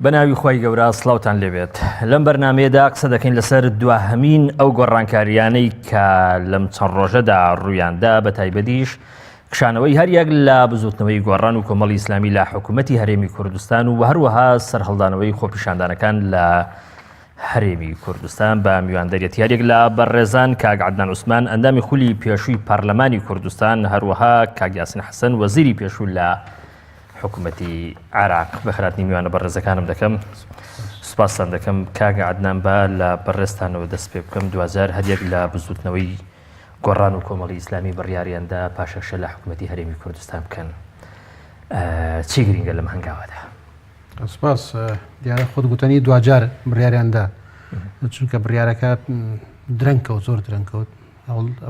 بەناوی خوای گەورە سڵاوتان لێبێت لەم بەرنمەیەدا قسە دەکەین لەسەر دواهەمین ئەو گۆڕانکاریانەی کە لەم چەند ڕۆژەدا ڕوویاندا بە تایبەتیش کشانەوەی هەریەک لە بزوتنەوەی گۆڕان و کۆمەڵی ئیسلامی لە حکوومەتی هەرێمی کوردستان و هەروەها سەرهەڵدانەوەی خۆپیشاندانەکان لە هەرێمی کوردستان بە میواندەرێتی هەریەک لە بەڕێزان کاک عەدنان عوسمان ئەندامی خولی پێشووی پەرلەمانی کوردستان هەروەها کاک یاسین حەسەن وەزیری پێشوو لە حکوومەتی عێراق. بەخێرهاتنی میوانە بەڕێزەکانم دەکەم. سوپاستان دەکەم کاک عەدنان با لە بەڕێزتانەوە دەست پێ بکەم. دواجار هەریەک لە بزووتنەوەی گۆڕان و کۆمەڵی ئیسلامی بڕیاریاندا پاشەکشە لە حکوومەتی هەرێمی کوردستان بکەن. چی گرینگە لەم هەنگاوەدا؟ سپاس. دیارە خۆت گوتەنی دواجار بڕیاریان دا چونکە بڕیارەکە درەنگ کەوت زۆر درەنگ کەوت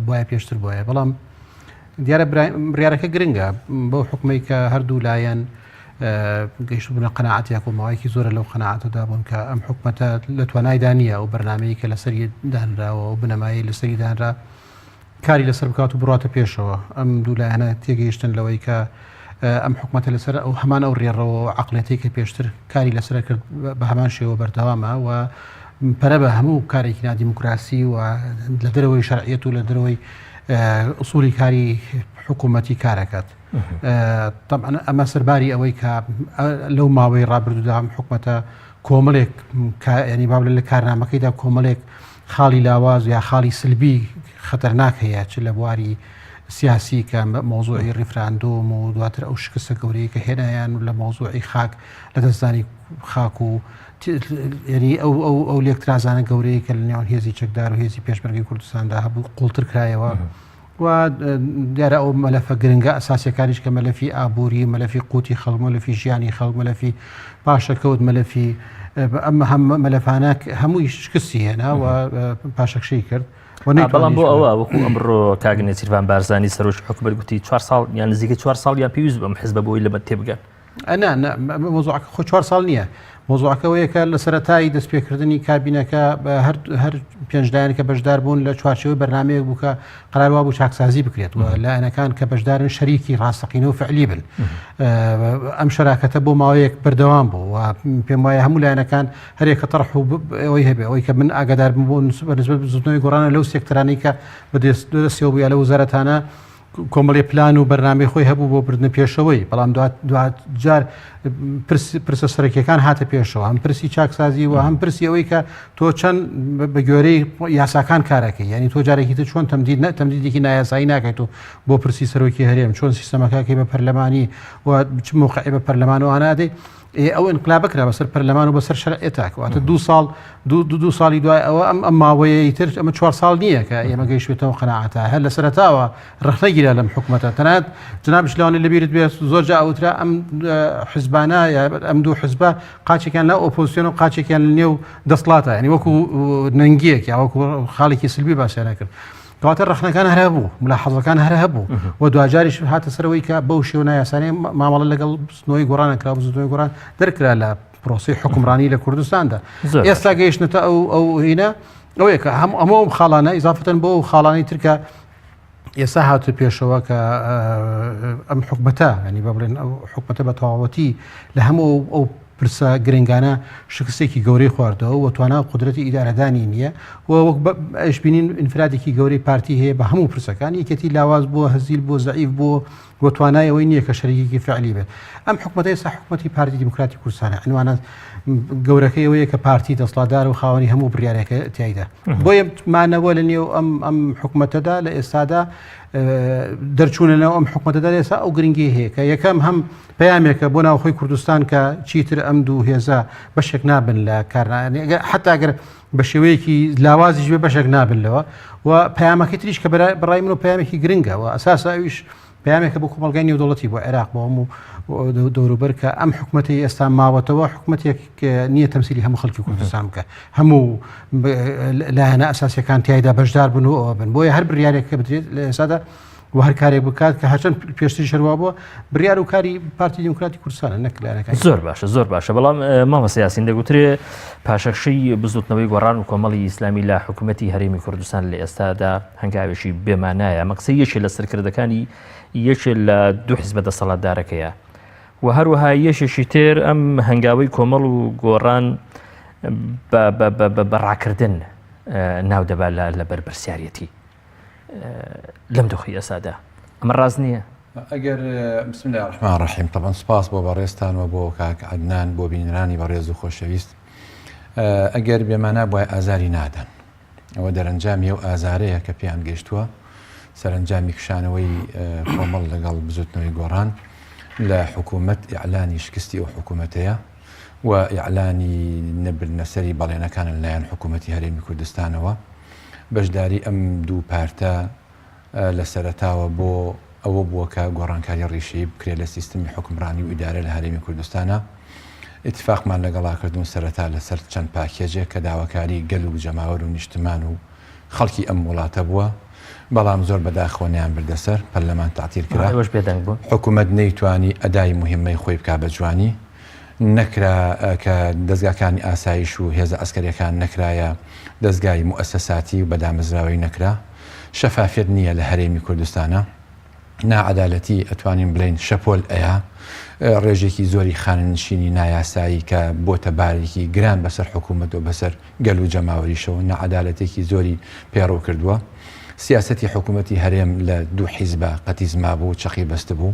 بۆیە پێشتر بۆیە بەڵام دیارە بڕیارەکە گرنگە بەو حکومەی کە هەردوو لایەن گەیشت بوونە قەناعەت یاکۆ ماوەیەکی زۆرە لەو قەناعەتەدا بوون کە ئەم حکومەتە لە توانایدا نییە ئەو بەرنمەیە کە لەسەری دانراوە و بنەمایی لەسەری دانرا کاری لەسەر بکات و بڕاتە پێشەوە ئەم دوو لایەنە تێگەیشتن لەوەی کە ئەم حکومەتە لەسەر ئەو هەمان ئەو ڕێڕەوە و عقلێتی کە پێشتر کاری لەسەر کرد بە هەمان شێوە بەردەوامە و پەرە بە هەموو کارێکی نادیموکراسی و لە دەرەوەی شەرعیەت و لە دەرەوەی ئوسولی کاری حکوومەتی کارەکات طبعا ئەمە سەرباری ئەوەی کە لەو ماوەی ڕابردوودا ئەم حکومەتە کۆمەڵێک ینی بابلە لە کارنامەکەیدا کۆمەڵێک خاڵی لاواز یا خاڵی سلبی خەتەرناک هەیە چ لە بواری سیاسی کە مەوزوعی ڕیفراندۆم و دواتر ئەو شکستە گەورەیە کە هێنایان و لە مەوزوعی خاک لە دەستدانی خاک و یعنی ئەو ئەو ئەو لێکترازانە گەورەیە کە لە نێوان هێزی چەکدار و هێزی پێشمەرگەی کوردستاندا هەبوو قوڵتر کرایەوە و دیارە ئەو مەلەفە گرنگە ئەساسیەکانیش کە مەلەفی ئابووری مەلەفی قوتی خەڵک مەلەفی ژیانی خەڵک مەلەفی پاشەکەوت مەلەفی ئەم هەم مەلەفانە هەمووی شکستی هێنا و پاشەکشەی کرد بەڵام بۆ ئەوە وەکو ئەمڕۆ کاک نێچیرڤان بارزانی سەرۆکی حکومەت گوتی چوار ساڵ یان نزیکە چوار ساڵیان پێویست بەم حزبە بۆی لەمە تێبگەن. نا نا مەوزوعەکە خۆ چوار ساڵ نییە مەوزوعەکە ئەوەیە کە لە سەرەتای دەستپێکردنی کابینەکە هەر هەر پێنج لایەن کە بەشدار بوون لە چوارچێوەی بەرنمەیەک بوو کە قرار وابوو چاکسازی بکرێت و لایەنەکان کە بەشدارن شەریکی ڕاستەقینە و فعلی بن ئەم شەراکەتە بۆ ماوەیەک بەردەوام بوو و پێم وایە هەموو لایەنەکان هەرێکە تەرح و ئەوەی هەبێ ئەوەی کە من ئاگادار بم بۆ نسبەت بزوتنەوەی گۆڕانە لەو سێکتەرانەی کە بەدەستەوە بوو یا لە وەزارەتانە کۆمەڵێ پلان و بەرنامەی خۆی هەبوو بۆ بردنە پێشەوەی، بەڵام دواجار پرسە سەرەکیەکان هاتە پێشەوە، هەم پرسی چاکسازی و هەم پرسی ئەوەی کە تۆ چەند بە گوێرەی یاساکان کارەکەی، یعنی تۆ جارێکی تر چۆن تەمدید نە تەمدیدێکی نایاسایی ناکەیت و بۆ پرسی سەرۆکی هەرێم چۆن سیستەمەکەکەی بە پەرلەمانی و چ موقعی بە پەرلەمان و ئانادەی ئێ ئەو ئینقلابە کرا بەسەر پەرلەمان و بەسەر شەرعیەتا کەواتە دوو ساڵ دوو دوو ساڵی دوای ئەوە ئەم ئەم ماوەیەی تر ئەمە چوار ساڵ نییە کە ئێمە گەیشتێتەوە قەناعەتە هەر لە سەرەتاوە ڕەخنە گیرا لەم حکومەتە تەنانەت جنابش لەوانەیە لەبیرت بێت زۆر جا ئەوترا ئەم حزبانە یا ئەم دوو حزبە قاچێکیان لە ئۆپۆزیسیۆن و قاچێکیان لە نێو دەسڵاتە یعنی وەکو نەنگیەک یا وەکو خاڵێکی سلبی باسیان کرد کەواتە ڕەخنەکان هەر هەبوو ملاحەزەکان هەر هەبوو و دواجاریش هاتە سەرەوەی کە بەو شێوە نایاسانەیە مامەڵە لەگەڵ بزوتنەوەی گۆڕان کرا بزوتنەوەی گۆڕان دەرکرا لە پرۆسەی حکومڕانی لە کوردستاندا ئێستا گەیشتنەتە ئەو ئەو هینە ئەوەیە کە هەم ئەمە ئەو خاڵانە ئیزافتەن بۆ ئەو خاڵانی ترکە ئێستا هاتو پێشەوە کە ئەم حکومەتە ینی بە بڵێن ئەو حکومەتە بە تەواوەتی لە هەموو ئەو پرسە گرنگانە شکستێکی گەورەی خواردەوە و توانا و قودرەتی ئیدارەدانی نییە و وەک ئەشبینین ئینفرادێکی گەورەی پارتی هەیە بە هەموو پرسەکان یەکێتی لاواز بووە هەزیل بووە زەعیف بووە و توانای ئەوەی نییە کە شەریکێکی فعلی بێت ئەم حکومەتە ئێستا حکومەتی پارتی دیموکراتی کوردستانە عنوانە گەورەکەی ئەوەیە کە پارتی دەسڵاتدار و خاوەنی هەموو بڕیارێکە تیایدا بۆیە مانەوە لە نێو ئەم ئەم حکومەتەدا لە ئێستادا دەرچوونە ناو ئەم حکومەتەدا ئێستا ئەو گرنگی هەیە کە یەکەم هەم پەیامێکە بۆ ناوخۆی کوردستان کە چیتر ئەم دوو هێزە بەشێک نابن لە کارنانی حتا گەر بە شێوەیەکی لاوازیش بێ بەشێک نابن لەوە و پەیامەکەی تریش کە بەڕای من و پەیامێکی گرنگە و ئەساسە ئەویش پەیامێکە بۆ کۆمەڵگای نێودەوڵەتی بۆ عێراق بۆ هەموو دەوروبەر کە ئەم حکومەتی ئێستا ماوەتەوە حکومەتێک نییە تەمسیلی هەموو خەڵکی کوردستان بکە هەموو لایەنە ئەساسیەکان تیایدا بەشدار بن و ئەوە بن بۆیە هەر بڕیارێک کە بدرێت لە ئێستادا و هەر کارێک بکات کە هەرچەند پێشتریش هەروا بووە بڕیار و کاری پارتی دیموکراتی کوردستانە نەک لایەنەکانی زۆر باشە زۆر باشە بەڵام مامۆستا یاسین دەگوترێ پاشەکشەی بزوتنەوەی گۆڕان و کۆمەڵی ئیسلامی لە حکوومەتی هەرێمی کوردستان لە ئێستادا هەنگاوێکی بێمانایە ئەمە قسەی یەکێ لە سەرکردەکانی یەکێ لە دوو حزبە دەسەڵاتدارەکەیە. و هەروەها یەشێکی تر ئەم هەنگاوی کۆمەڵ و گۆڕان بە ڕاکردن ناو دەبا لە بەرپرسیارەتی لەم دۆخی ئێسادا ئەمە ڕاست نییە؟ ئەگەر بسم الله الرحمن الرحیم طبعا سپاس بۆ بەڕێزتان و بۆ کاک عەدنان بۆ بینرانی بەڕێز و خۆشەویست ئەگەر بێمانا بوای ئازاری نادەن ئەوە دەرەنجامی ئەو ئازارەیە کە پێیان گەیشتووە سەرەنجامی کشانەوەی کۆمەڵ لەگەڵ بزوتنەوەی گۆڕان لە حکوومەت ئیعلانی شکستی ئەو حکوومەتەیە و ئیعلانی نەبردنەسەری بەڵێنەکان لەلایەن حکوومەتی هەرێمی کوردستانەوە بەشداری ئەم دوو پارتە لە سەرەتاوە بۆ ئەوە بووە کە گۆڕانکاری ڕیشەیی بکرێت لە سیستمی حوکمڕانی و ئیدارە لە هەرێمی کوردستانا. ئیتفاقمان لەگەڵا کردن سەرەتا لەسەر چەند پاکێجێک کە داواکاری گەل و جەماوەر و نیشتمان و خەڵکی ئەم وڵاتە بووە، بەڵام زۆر بەداخەوە نەیانبردە سەر، پەرلەمان تەعتیل کرا، ئێوەش بێدەنگ بوون. حکومەت نەیتوانی ئەدای موهیمەی خۆی بکا بە جوانی. نەکرا کە دەزگاکانی ئاسایش و هێزە عەسکەریەکان نەکرایە دەزگای موئەسەساتی و بە دامەزراوەیی نەکرا. شەفافیەت نییە لە هەرێمی کوردستانا. ناعەدالەتی ئەتوانین بڵێین شەپۆل ئەیا. ڕێژێکی زۆری خانەنشینی نایاسایی کە بۆتە بارێکی گران بەسەر حکوومەت و بەسەر گەل و جەماوەریشەوە ناعەدالەتێکی زۆری پەیڕەو کردووە. سیاسەتی حکوومەتی هەرێم لە دوو حیزبا قەتیس مابوو، چەقی بەستبوو.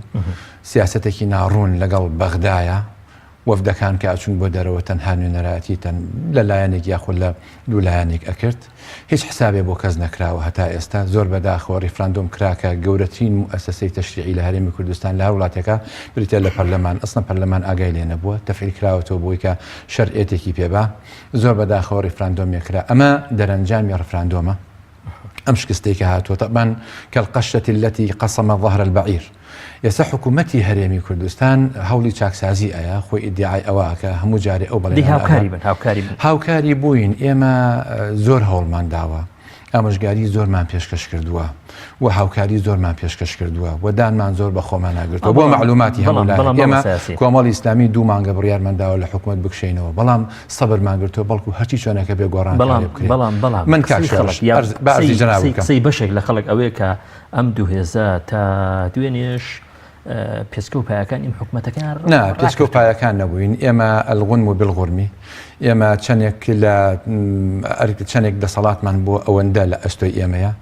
سیاسەتێکی ناڕوون لەگەڵ بەغدایە، وەفدەکان کە ئەچوون بۆ دەرەوە تەنها نوێنەرایەتی تەن لە لایەنێک یاخود لە دوو لایەنێک ئەکرد، هیچ حسابێ بۆ کەس نەکراوە هەتا ئێستا، زۆر بەداخەوە ڕیفراندۆم کرا کە گەورەترین موئەسەسەی تەشریعی لە هەرێمی کوردستان لە هەر وڵاتێکا بریتیە لە پەرلەمان، ئەسڵەن پەرلەمان ئاگای لێ نەبووە، تەفعیل کراوەتەوە بۆی کە شەرعیەتێکی پێ با، زۆر بەداخەوە ڕیفراندۆمێک کرا، ئەمە دەرەنجامی ڕفراندۆمە. ئەم شکستەی کە هاتووە تەبان کەلقەشەتی التي قصم ظهر البعیر ئێستا حکوومەتی هەرێمی کوردستان هەوڵی چاکسازی ئەیا خۆی ئیدعای ئەوە کە هەموو جارێ ئەو بەڵێ هاوکاری بن هاوکاری بن هاوکاری بووین ئێمە زۆر هەوڵمان داوە ئامۆژگاری زۆرمان پێشکەش کردووە و هاوکاری زۆرمان پێشکەش کردووە و دانمان زۆر بە خۆمان ناگرتووە بۆ معلوماتی هەموو لایەک ئێمە کۆمەڵی ئیسلامی دوو مانگە بڕیارمان داوە لە حکومەت بکشێینەوە بەڵام سەبرمان گرتووە بەڵکو هەرچی چۆنەکە بێ گۆڕان بەڵام بەڵام بەڵام من کاک شۆڕش با عەرزی جەنابت بکەم. قسەی بەشێک لە خەڵک ئەوەیە کە ئەم دوو هێزە تا دوێنێش پێچکە و پایەکانی ئەم حکومەتەکەیان نا پێچکە و پایەکان نەبووین ئێمە الغنم و بالغرمی ئێمە چەندێک لە چەندێک دەسەڵاتمان بۆ ئەوەندە لە ئەستۆی ئێمەیە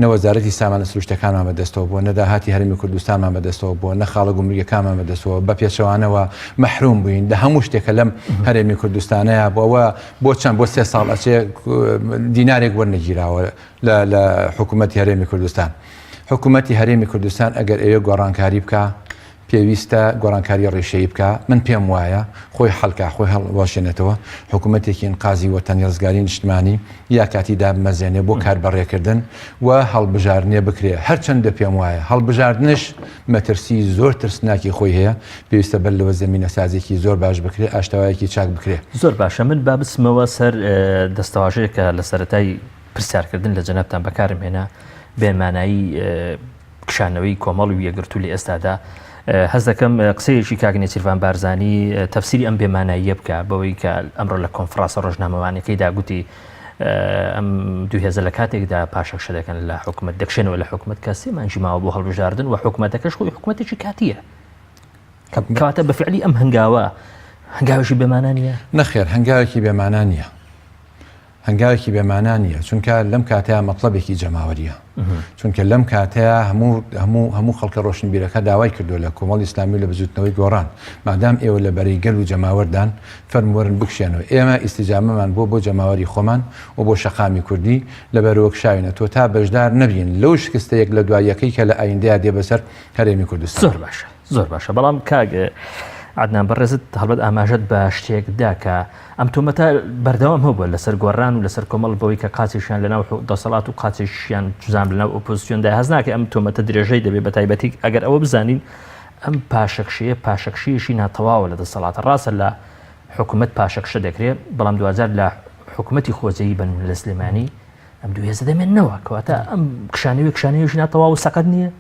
نە وەزارەتی سامانە سروشتەکانمان بەدەستەوە بووە نە داهاتی هەرێمی کوردستانمان بەدەستەوە بووە نە خاڵە گومرگەکانمان بەدەستەوە بە پێچەوانەوە مەحروم بووین لە هەموو شتێکە لەم هەرێمی کوردستانەیە بۆ ئەوە بۆ چەند بۆ سێ ساڵ ئەچێ دینارێک وەرنەگیراوە لە حکوومەتی هەرێمی کوردستان. حکوومەتی هەرێمی کوردستان ئەگەر ئەوێ گۆڕانکاری بکا پێویستە گۆڕانکاری ڕیشەیی بکا، من پێم وایە خۆی حەل کا، خۆی هەڵوەشێنێتەوە، حکوومەتێکی ئینقازی وەتەنی ڕزگاری نیشتمانی یا کاتی دابمەزرێنێ بۆ کاربەڕێکردن و هەڵبژاردنێ بکرێ، هەرچەندە پێم وایە هەڵبژاردنش مەترسی زۆر ترسناکی خۆی هەیە، پێویستە بەر لەوە زەمینەسازیەکی زۆر باش بکرێ، ئاشتەوایەکی چاک بکرێ. زۆر باشە من با بچمەوە سەر دەستەواژەیەک کە لە سەرەتای پرسیارکردن لە جەنابتان بەکارم هێنا، بێ مانایی کشانەوەی کۆمەڵ و یەکگرتوو لە ئێستادا هەست دەکەم قسەیەکی کاک نێچیرڤان بارزانی تەفسیری ئەم بێماناییە بکە بەوەی کە ئەمڕۆ لە کۆنفرانسە ڕۆژنامەوانەکەیدا گوتی ئەم دوو هێزە لە کاتێکدا پاشەکشە دەکەن لە حکومت دەکشێنەوە لە حکومت کە سێ مانگی ماوە بۆ هەڵبژاردن و حکومەتەکەش خۆی حکومەتێکی کاتیە کەواتە بە فعلی ئەم هەنگاوە هەنگاوێکی بێمانا نییە نەخێر هەنگاوێکی بێمانا نییە هەنگاوێکی بێ مانا نییە، چونکە لەم کاتەیا مەتڵەبێکی جەماوەرییە، چونکە لەم کاتەیا هەموو هەموو هەموو خەڵکە ڕۆشنبیرەکە داوای کردووە لە کۆمەڵی ئیسلامی و لە بزووتنەوەی گۆڕان، مادام ئێوە لە بەرەی گەل و جەماوەردان، فەرموو وەرن بکشێنەوە. ئێمە ئیستیجابەمان بووە بۆ جەماوەری خۆمان و بۆ شەقامی کوردی، لەبەرەوە کشاوینە تۆ تا بەشدار نەبین لەو شکستە یەک لە دوای یەکەی کە لە ئایندەیا دێ بەسەر هەرێمی کوردستان. زۆر باشە. زۆر باشە بەڵام کاک عەدنان بەڕێزت هەڵبەت ئاماژەت بە شتێک دا کە ئەم تۆمەتە بەردەوام هەبووە لەسەر گۆڕان و لەسەر کۆمەڵ بەوەی کە قاچێکیان لەناو دەسەڵات و قاچێکیان جزام لەناو ئۆپۆزیسیۆندا هەست ناکەی ئەم تۆمەتە درێژەی دەبێت بە تایبەتی ئەگەر ئەوە بزانین ئەم پاشەکشەیە پاشەکشەیەکی ناتەواوە لە دەسەڵاتە ڕاستە لە حکوومەت پاشەکشە دەکرێت بەڵام دواجار لە حکوومەتی خۆجێی بن لە سلێمانی ئەم دوو هێزە دەمێننەوە کەواتە ئەم کشانەوەی کشانەوەیش ناتەواو و سەقەت نییە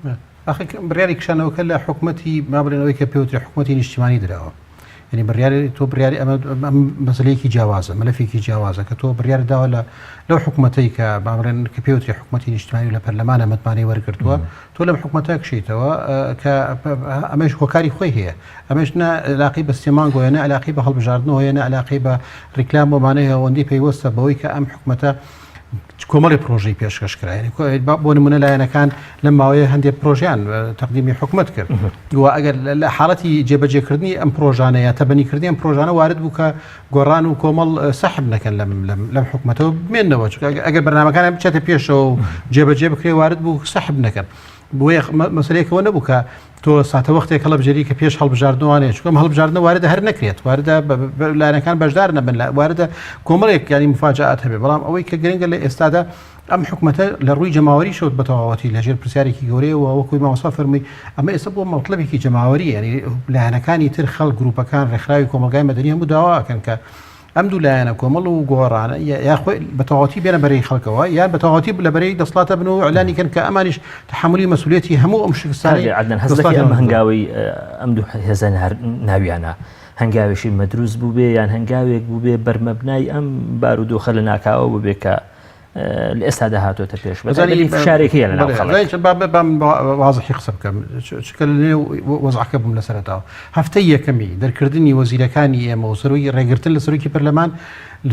ئاخر بڕیاری کشانەوەکە لە حکومەتی ما بڵێن ئەوەی کە پێوترێ حکومەتی نیشتیمانی دراوە. یعنی بڕیاری تۆ بڕیاری ئەمە مەسلەیەکی جیاوازە مەلەفێکی جیاوازە کە تۆ بڕیار داوە لە لەو حکوومەتەی کە باڵێن کە پێوتری حکوومەتی نیشتمانی لە پەرلەمانە متمانەی وەرگرتووە تۆ لەم حکوومەتە کشیتەوە کە ئەمەش هۆکاری خۆی هەیە ئەمەش نە علاقی بە سێمانگۆیە نە علاقی بە هەڵبژاردنەوە هەیە نە علاقی بە ڕیکلام بۆمانەیە ئەوەندەی پەیوەستە بەوەی کە ئەم حکوومەتە کۆمەڵی پرۆژەی پێشکەش کرا یعنی بۆ نمونە لایەنەکان لەم ماوەیە هەندێک پرۆژیان تەقدیمی حکومت کرد و ئەگەر لە حاڵەتی جێبەجێکردنی ئەم پرۆژانە یا تەبەنیکردنی ئەم پرۆژانە وارد بوو کە گۆڕان و کۆمەڵ سەحب نەکەن لەم لەم حکومەتەوە بمێنەوە چونکە ئەگەر بەرنامەکانیان بچێتە پێشەوە و جێبەجێ بکرێ وارد بوو سەحب نەکەن بۆیە مەسلەیەکەوە نەبوو کە تۆ ساتەوەختێک هەڵبژێری کە پێش هەڵبژاردنەوانەیە چونکە ئەم هەڵبژاردنە واردە هەر نەکرێت واردە لایەنەکان بەشدار نەبن لە واردە کۆمەڵێک یانی مفاجات هەبێ بەڵام ئەوەی کە گرنگە لە ئێستادا ئەم حکومەتە لە ڕووی جەماوەری شەوت بە تەواوەتی لەژێر پرسیارێکی گەورەیە و وەکوی مامۆستا فەرمووی ئەمە ئێستا بۆ مەطلبێکی جەماوەری یعنی لایەنەکانی تر خەڵک گروپەکان ڕێکخراوی کۆمەڵگای مەدەنی هەموو داوا ئەکەن کە ئەم دوو لایەنە کۆمەڵ و گۆڕانە یاخۆ بە تەواوەتی بێنە بەرەی خەڵکەوە یان بە تەواوەتی لە بەرەی دەسەڵاتە بن و ئیعلانی کەن کە ئەمانیش تەحەمولی مەسئولیەتی هەموو ئەم شکستانەی عەدنان هەست دەکەی ئەم هەنگاوەی ئەم دوو هێزە ناویانە هەنگاوێکی مەدروست بووبێ یان هەنگاوێک بووبێ بەرمەبنای ئەم بارودۆخە لە ناکاوە بووبێ کە لە ئێستادا هاتۆتە پێش بەزانی فشارێک هەیە لە ناو خەڵک بام وازحی قسە بکەم چکە لە نێو وەزعەکە بووم لە سەرەتاوە هەفتەی یەکەمی دەرکردنی وەزیرەکانی ئێمە و سەرۆکی ڕێگرتن لە سەرۆکی پەرلەمان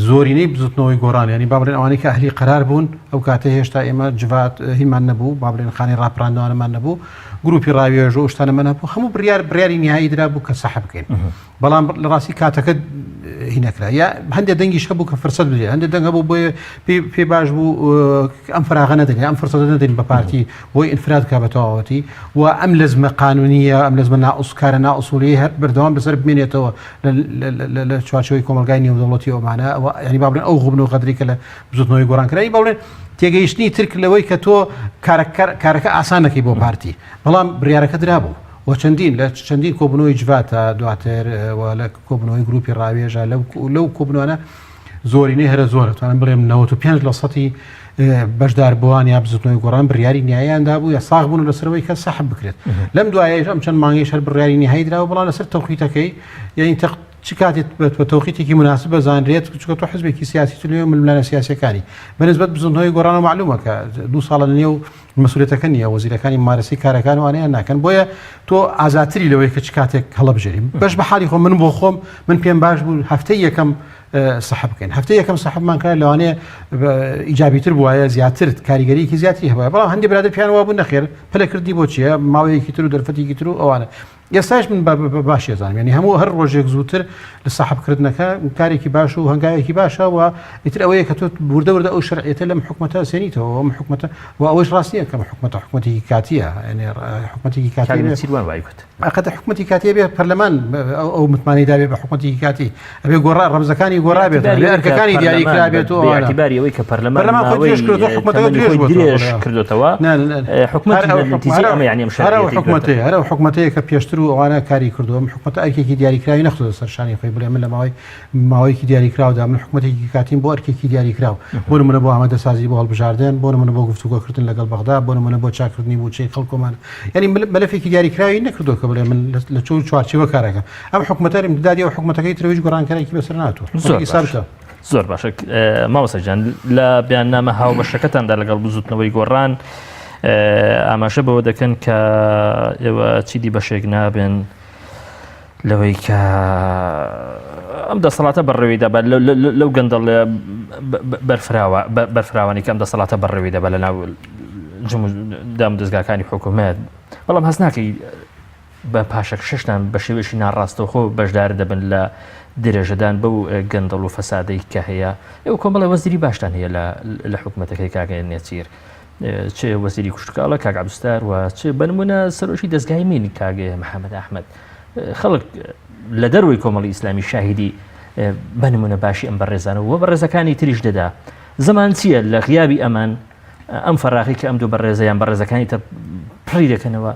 زۆرینەی بزوتنەوەی گۆڕان ینی با بڵێن ئەوانەی کە ئەهلی قەرار بوون ئەو کاتە هێشتا ئێمە جڤات هیمان نەبوو با بڵێن خانەی ڕاپەڕاندنەوانەمان نەبوو گروپی ڕاوێژ و شتانەمان هەبوو هەموو بڕیار بڕیاری نهایی درا بوو کە سەحب بکەین بەڵام لە ڕاستی کاتەکە هی نەکرا یا هەندێک دەنگیش هەبوو کە فرسەت بدرێت هەندێک دەنگ هەبوو بۆیە پێ باش بوو ئەم فراغە نەدەین ئەم فرسەتە نەدەین بە پارتی بۆی ئینفراد کا بە تەواوەتی و ئەم لەزمە قانونیە ئەم لەزمە نائوسکارە نائوسولی هەر بەردەوام لەسەر بمێنێتەوە لە چوارچێوەی کۆمەڵگای نێودەوڵەتی ئەومانە ینی با بڵێن ئەو غوبن و غەدری کە لە بزوتنەوەی گۆڕان کرا با بڵێن تێگەیشتنی ترک لەوەی کە تۆ کارەکە ئاسان نەکەی بۆ پارتی بەڵام بڕیارەکە درابوو و چەندین لە چەندین کۆبوونەوەی جڤاتە دواتر و لە کۆبوونەوەی گروپی ڕاوێژە لەو کۆبوونەوانە زۆرینەی هەرە زۆرە توانم بڵێم 95 لە سەتی بەشداربووان یا بزوتنەوەی گۆڕان بڕیاری نیایان دابوو یا ساغ بوون لەسەرەوەی کە سەحب بکرێت لەم دوایەش ئەم چەند مانگەیش هەر بڕیاری نهایی دراوە بەڵام لەسەر تەوقیتەکەی یعنی تەق چ کاتێک بە تەوقیتێکی مناسب بەزانرێت چونکە تۆ حزبێکی سیاسی تو لێ ململانە سیاسەکانی بەنسبەت بزوتنەوەی گۆڕانەوە معلومە کە دوو ساڵە لە نێو مەسئولیەتەکە نییە وەزیرەکانی ممارەسەی کارەکان وانەیان ناکەن بۆیە تۆ ئازاتری لەوەی کە چ کاتێک هەڵبژێری بەش بە حاڵی خۆ من بۆ خۆم من پێم باش بوو هەفتەی یەکەم سەحب بکەین هەفتەی یەکەم سەحبمان کرد لەوانەیە ئیجابیتر بواە زیاتر کاریگەریکی زیاتری هەبووە بەڵام هەندی برادر پیان وابوو نەخێر پلەکردنی بۆ چییە ماوەیەکی تر و دەرفەتێکی تر و ئەوانە ئێستاش من بە باشی ئەزانم یعنی هەموو هەر ڕۆژێک زووتر لە سەحبکردنەکە کارێکی باش و هەنگاوێکی باشە و ئیتر ئەوەیە کە تۆ وردە وردە ئەو شەرعیەتە لەم حکومەتە سێنیتەوە ئەم حکومەتە و ئەوەش ڕاست نییە کە ئەم حکومەتە حکومەتێکی کاتیە یعنی حکومەتێکی کاتی کاک نێچیروان وای گوت. ئەقەتە حکومەتی کاتیە بێ پەرلەمان ئەو متمانەی دابێ بە حکومەتێکی کاتی ئەبێ گۆڕا ڕەمزەکانی گۆڕا بێت ئەبێ ئەرکەکانی دیاری کرابێت و ئەوانە. اعتباری ئەوەی کە پەرلەمان پەرلەمان خۆی ماوەی درێژ کردووە، حکومەتەکە تەمەنی درێژ خۆی بۆتەوە. درێژ کردۆتەوە نا، نا، نا. حکومەت هەر ئەو نەتیجەی ئەمە یعنی ئەم هەر ئەو شەرعیەتەی حکومەتەیە هەر ئەو حکومەتەیە کە پێشتر و ئەوانە کاری کردووە ئەم حکومەتە ئەرکێکی دیاریکراوی نەخستۆتە سەر شانی خۆی بڵێ من لە ماوەی ماوەیەکی دیاریکراودا من حکومەتێکی کاتیم بۆ ئەرکێکی دیاریکراو بۆ نمونە بۆ ئامادەسازی بۆ هەڵبژاردن بۆ نمونە بۆ گفتوگۆکردن لەگەڵ بەغدا بۆ نمونە بۆ چاکردنی مووچەی خەڵکۆمان یعنی مەلەفێکی دیاریکراوی نەکردووە کە بڵێ من لە چۆ چوارچێوە کارەکەم ئەم حکومەتە ئیمتدادی ئەو حکومەتەکەی ترە هیچ گۆڕانکاریەکی بەسەر ناتوو زۆر باشە زۆر باشە مامۆستا گیان لە بیاننامە هاوبەشەکەتاندا لەگەڵ بزوتنەوەی گۆڕان ئاماژە بەوە دەکەن کە ئێوە چیدی بەشێک نابن لەوەی کە ئەم دەسەڵاتە بەڕێوی دەبات لەو گەندەڵ بەرفراوە بەرفراوانی کە ئەم دەسەڵاتە بەڕێوی دەبات لە ناو دام دەزگاکانی حکوومەت بەڵام هەست ناکەی بە پاشەکشەشتان بە شێوەیەکی ناڕاستەوخۆ بەشدار دەبن لە درێژەدان بەو گەندەڵ و فەسادەی کە هەیە. ئێوە کۆمەڵێ وەزیری باشتان هەیە لە لە حکومەتەکەی کاک نێچیر، چ وەزیری کوشتوکاڵە کاک عەبدولستار و چ بە نمونە سەرۆکی دەزگای مین کاک محەمەد ئەحمەد. خەڵک لە دەروەی کۆمەڵی ئیسلامی شاهیدی بە نمونە باشی ئەم بەڕێزانە و بەڕێزەکانی تریش دەدا. زەمان چییە لە غیابی ئەمان ئەم فەراغی کە ئەم دوو بەڕێزە یان بەڕێزەکانی تر پڕی دەکەنەوە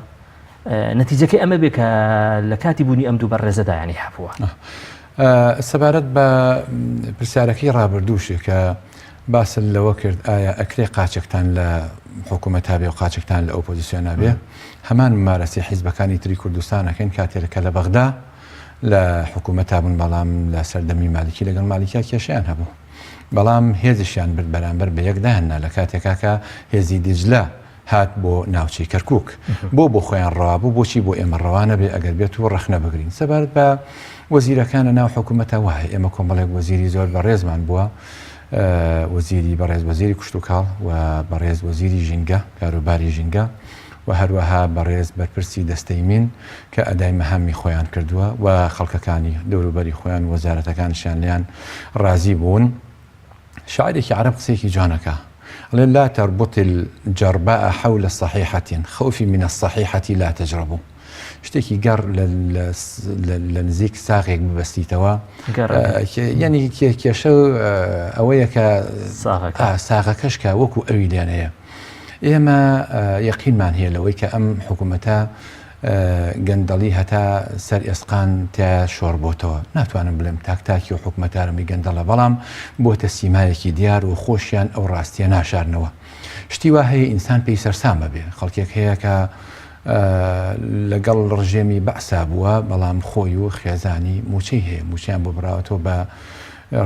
نەتیجەکەی ئەمە بێ کە لە کاتی بوونی ئەم دوو بەڕێزەدا ینی هەبووە. سەبارەت بە پرسیارەکەی ڕابردووشێ کە باست لەوە کرد ئایا ئەکرێ قاچێکتان لە حکوومەت هەبێ و قاچێکتان لە ئۆپۆزیسیۆن هەبێ هەمان ممارەسی حیزبەکانی تری کوردستان ئەکەین کاتێک کە لە بەغدا. لە حکوومەتا بوون بەڵام لە سەردەمی مالکی لەگەڵ مالکیا کێشەیان هەبوو بەڵام هێزیشیان برد بەرامبەر بە یەک دایان نا لە کاتێکا کە هێزی دیجلە هات بۆ ناوچەی کەرکوک بۆ بۆ خۆیان ڕەوا بوو بۆچی بۆ ئێمە ڕەوا نەبێ ئەگەر بێت و ڕەخنە بگرین سەبارەت بە وەزیرەکان لە ناو حکوومەتە وایە ئێمە کۆمەڵێک وەزیری زۆر بەڕێزمان بووە وەزیری بەڕێز وەزیری کشتوکاڵ و بەڕێز وەزیری ژینگە کاروباری ژینگە و هەروەها بەڕێز بەرپرسی دەستەی مین کە ئەدای مەهامی خۆیان کردووە و خەڵکەکانی دەوروبەری خۆیان وەزارەتەکانیشیان لێیان ڕازی بوون. شاعیرێکی عەرەب قسەیەکی جوان ئەکا ئەڵێ لا تربط الجرباء حول صحیحة خوفی من الصحیحة لا تجرب شتێکی گەڕ لە نزیک ساغێک ببەستیتەوە یعنی کێشە ئەوەیە کە ساغەکەش کە وەکو ئەوی لێنەیە ئێمە یەقینمان هەیە لەوەی کە ئەم حکوومەتە گەندەڵی هەتا سەر ئێسقان تیا شۆڕ بۆتەوە. ناتوانم بڵێم تاک تاکی و حکومەتارمی گەندەڵە بەڵام بۆتە سیمایەکی دیار و خۆشیان ئەو ڕاستیە ناشارنەوە. شتی وا هەیە ئینسان پێی سەرسام ئەبێ. خەڵکێک هەیە کە لەگەڵ ڕژێمی بەعسا بووە بەڵام خۆی و خێزانی موچەی هەیە موچەیان بۆ بڕاوەتەوە بە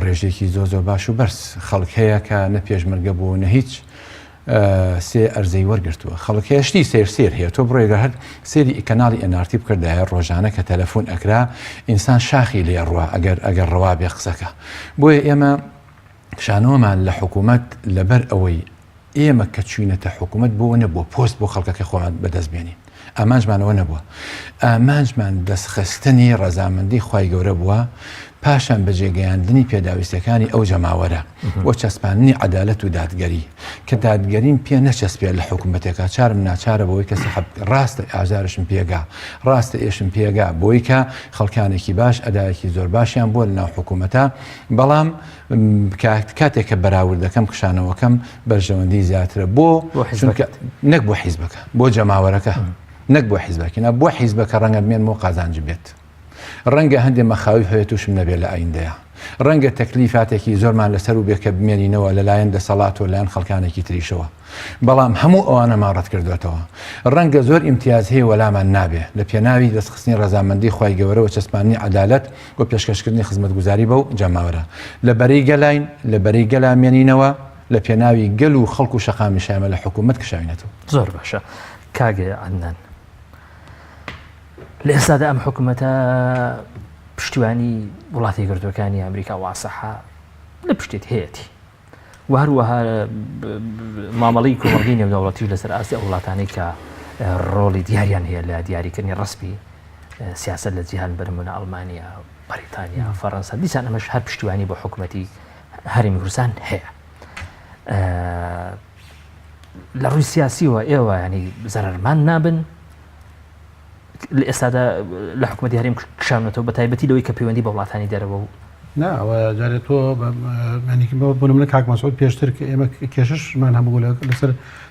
ڕێژەیەکی زۆر زۆر باش و بەرز. خەڵک هەیە کە نە پێشمەرگە بووە و نە هیچ سێ ئەرزەی وەرگرتووە خەڵک هەیە شتی سەیر سەیر هەیە تۆ بڕۆی گەر هەر سەیری کەناڵی NRT بکردایە ڕۆژانە کە تەلەفۆن ئەکرا ئینسان شاخی لێ ڕوا ئەگەر ئەگەر ڕەوا بێ قسەکە بۆیە ئێمە کشانەوەمان لە حکوومەت لەبەر ئەوەی ئێمە کە چوینەتە حکوومەت بۆ نەبووە پۆست بۆ خەڵکەکەی خۆمان بەدەست بێنین ئامانجمان ئەوە نەبووە. ئامانجمان دەستخستنی ڕەزامەندی خوای گەورە بووە، پاشان بەجێگەیاندنی پێداویستیەکانی ئەو جەماوەرە و چەسپاندنی عەدالەت و دادگەری. کە دادگەریم پێ نەچەسپێ لە حکومەتێکا چارم ناچارە بەوەی کە سەحب ڕاستە ئازارشم پێگا، ڕاستە ئێشم پێگا بۆی کە خەڵکانێکی باش ئەدایەکی زۆر باشیان بووە لەناو حکومەتا، بەڵام کاتێک کە بەراورد دەکەم کشانەوەکەم بەرژەوەندی زیاترە بۆ چونکە نەک بۆ حیزبەکە بۆ جەماوەرەکە نەک بۆ حیزبەکە نا بۆ حیزبەکە ڕەنگە بمێن بۆ قازانج بێت ڕەنگە هەندێ مەخاوی هەیە تووشم نەبێت لە ئایندەیە ڕەنگە تەکلیفاتێکی زۆرمان لەسەر و بێکە بمێنینەوە لەلایەن دەسەڵات و لایەن خەڵکانێکی تریشەوە بەڵام هەموو ئەوانەمان ڕەت کردوێتەوە ڕەنگە زۆر ئیمتیاز هەیە وەلامان نابێ لە پێناوی دەستخستنی ڕەزامەندی خوای گەورە و چەسپاندنی عەدالەت و پێشکەشکردنی خزمەتگوزاری بەو جەماوەرە لە بەرەی گەلاین، لە بەرەی گەلا مێنینەوە، لە پێناوی گەل و خەڵک و شەقامیش ئێمە لە حکوومەت کشاوینەتەوە. زۆر باشە کاک عەدنان، لە ئێستادا ئەم حکوومەتە پشتیوانی وڵاتی یەکگرتووەکانی ئەمریکا واسەحە لە پشتێت هەیەتی و هەروەها مامەڵەی کۆمەڵگەی نێودەوڵەتیش لەسەر ئاستی ئەو وڵاتانەی کە ڕۆڵی دیاریان هەیە لە دیاریکردنی ڕسمی سیاست لە جیهان بەرمونە ئەڵمانیا بەریتانیا فەڕەنسا دیسان ئەمەش هەر پشتیوانی بۆ حکوومەتی هەرێمی کوردستان هەیە لە ڕووی سیاسیەوە ئێوە ینی زەرمان نابن لە ئێستادا لە حکومەتی هەرێم کشاونەتەوە بە تایبەتی لەوەی کە پەیوەندی بە وڵاتانی دەرەوە و نا ئەوە جارێ تۆ بۆ منە کاک مەسعود پێشتر کە ئێمە کێشەشمان هەبوو لەسەر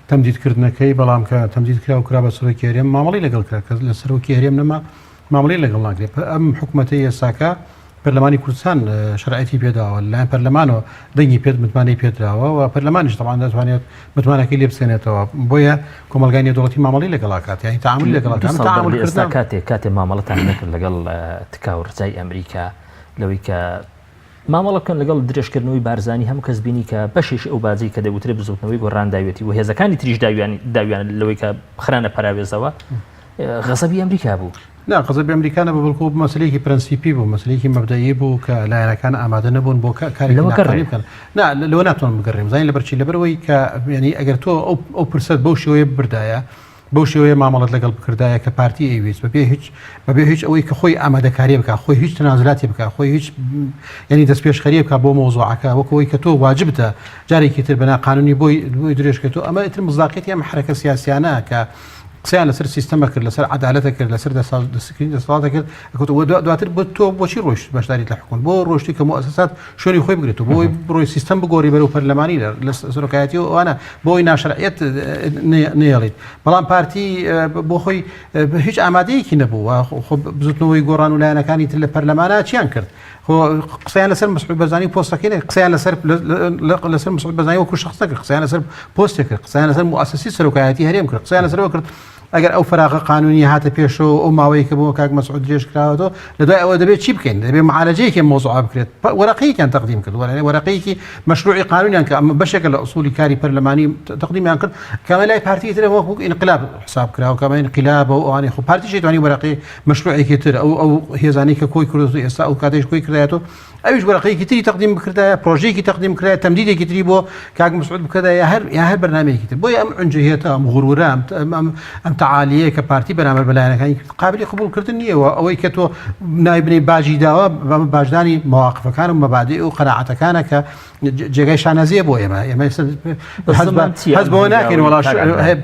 تەمدیدکردنەکەی بەڵام کە تەمدید کرا و کرا بە سەرۆکی هەرێم مامەڵی لەگەڵ کرا کە لە سەرۆکی هەرێم نەما مامەڵی لەگەڵ ناکرێت ئەم حکومەتەی ئێستاکە پەرلەمانی کوردستان شەرعیەتی پێداوە لەلایەن پەرلەمانەوە دەنگی پێت متمانەی پێدراوە و پەرلەمانیش تەبعەن دەتوانێت متمانەکەی لێ بسێنێتەوە بۆیە کۆمەڵگای نێودەوڵەتی مامەڵەی لەگەڵ ئەکات یانی تەعامولی لەگەڵ ئەکات ئەم تەعامول ئێستا کاتێک کاتێ مامەڵەتان نەکرد لەگەڵ تکا و ڕجای ئەمریکا لەوەی کە مامەڵە بکەن لەگەڵ درێژکردنەوەی بارزانی هەموو کەس بینی کە بەشێکی ئەو باجەی کە دەگوترێ بزوتنەوەی گۆڕان داوێتی و هێزەکانی تریش داویان داویان لەوەی کە خرانە پەراوێزەوە غەزەبی ئەمریکا بوو. نا غەزەبی ئەمریکا نەبوو بەڵکو مەسەلەیەکی پرەنسیپی بوو مەسەلەیەکی مەبدەئی بوو کە لایەنەکان ئامادە نەبوون بۆ کارێکی لەوە ناقانونی گەڕێ. بکەن نا لەوە ناتوانم بگەڕێم زانین لەبەر چی لەبەرئەوەی کە یانی ئەگەر تۆ ئەو ئەو پرسەت بەو شێوەیە ببردایە بەو شێوەیە مامەڵەت لەگەڵ بکردایە کە پارتی ئەیویست بەبێ هیچ بەبێ هیچ ئەوەی کە خۆی ئامادەکاری بکا خۆی هیچ تەنازولاتی بکا خۆی هیچ یانی دەستپێشخەریە بکا بۆ مەوزوعەکە وەک ئەوەی کە تۆ واجبتە جارێکی تر بە ناقانونی بۆی بۆی درێژکەیتەوە ئەمە ئیتر مزداقیەتی ئەم حەرەکە سیاسیانە کە قسەیان لەسەر سیستەمە کرد لەسەر عەدالەتە کرد لەسەر دەستکردنی دەسەڵاتە کرد دواتر بۆ تۆ بۆچی ڕۆیشت بەشداریت لە حکومەت بۆ ڕۆشتی کە موئەسەسات شوێنی خۆی بگرێت و بۆی بڕۆی سیستەم بگۆڕی بەرەو پەرلەمانی لە سەرۆکایەتی و ئەوانە بۆی ناشەرعیەت نێڵیت بەڵام پارتی بۆ خۆی هیچ ئامادەیەکی نەبوو خۆ بزوتنەوەی گۆڕان و لایەنەکانی تر لە پەرلەمانە چیان کرد خۆ قسەیان لەسەر مەسعود بەرزانی پۆستەکەی نەکرد قسەیان لەسەر لەسەر مەسعود بەرزانی وەکو شخص نەکرد قسەیان لەسەر پۆستێک کرد قسەیان لەسەر موئەسەسی سەرۆکایەتی هەرێم کرد قسەیان لەسەر ئەوە کرد. ئەگەر ئەو فەراغە قانونیە هاتە پێشەوە ئەو ماوەیە کە بۆ کاک مەسعود درێژ کراوەتەوە لە دوای ئەوە دەبێت چی بکەین دەبێت معالەجەیەکی ئەم مەوزوعە بکرێت وەرەقەیەکیان تەقدیم کرد وەرەقەی وەرەقەیەکی مەشروعی قانونیان کە ئەمە بەشێکە لە ئوسولی کاری پەرلەمانی تەقدیمیان کرد کە ئەمە لای پارتی ترە وەک ئینقلاب حساب کراوە کە ئەمە ئینقلابە و ئەوانەی خۆ پارتیش توانی وەرەقەی مەشروعێکی تر ئەو ئەو هێزانەی کە کۆی کردووە ئێستا ئەو کاتێش کۆی کردایەتەوە ئەویش وەرەقەیەکی تری تەقدیم بکردایە، پرۆژەیەکی تەقدیم بکردایە، تەمدیدێکی تری بۆ کاک مەسعود بکردایە، یا هەر یا هەر بەرنامەیەکی تر. بۆیە ئەم عونجهیەتە، ئەم غرورە، ئەم ئەم ئەم تەعالیەیە کە پارتی بەرامبەر بە لایەنەکانی کرد، قابلی قبوڵکردن نییە و ئەوەی کە تۆ ناوی بنێی باجی داوە، بەمە باجدانی مەواقفەکان و مەبادیء و قەناعەتەکانە کە جێگای شانازیە بۆ ئێمە. ئێمە ئێستا هەست بە هەست بەوە ناکەین وەڵا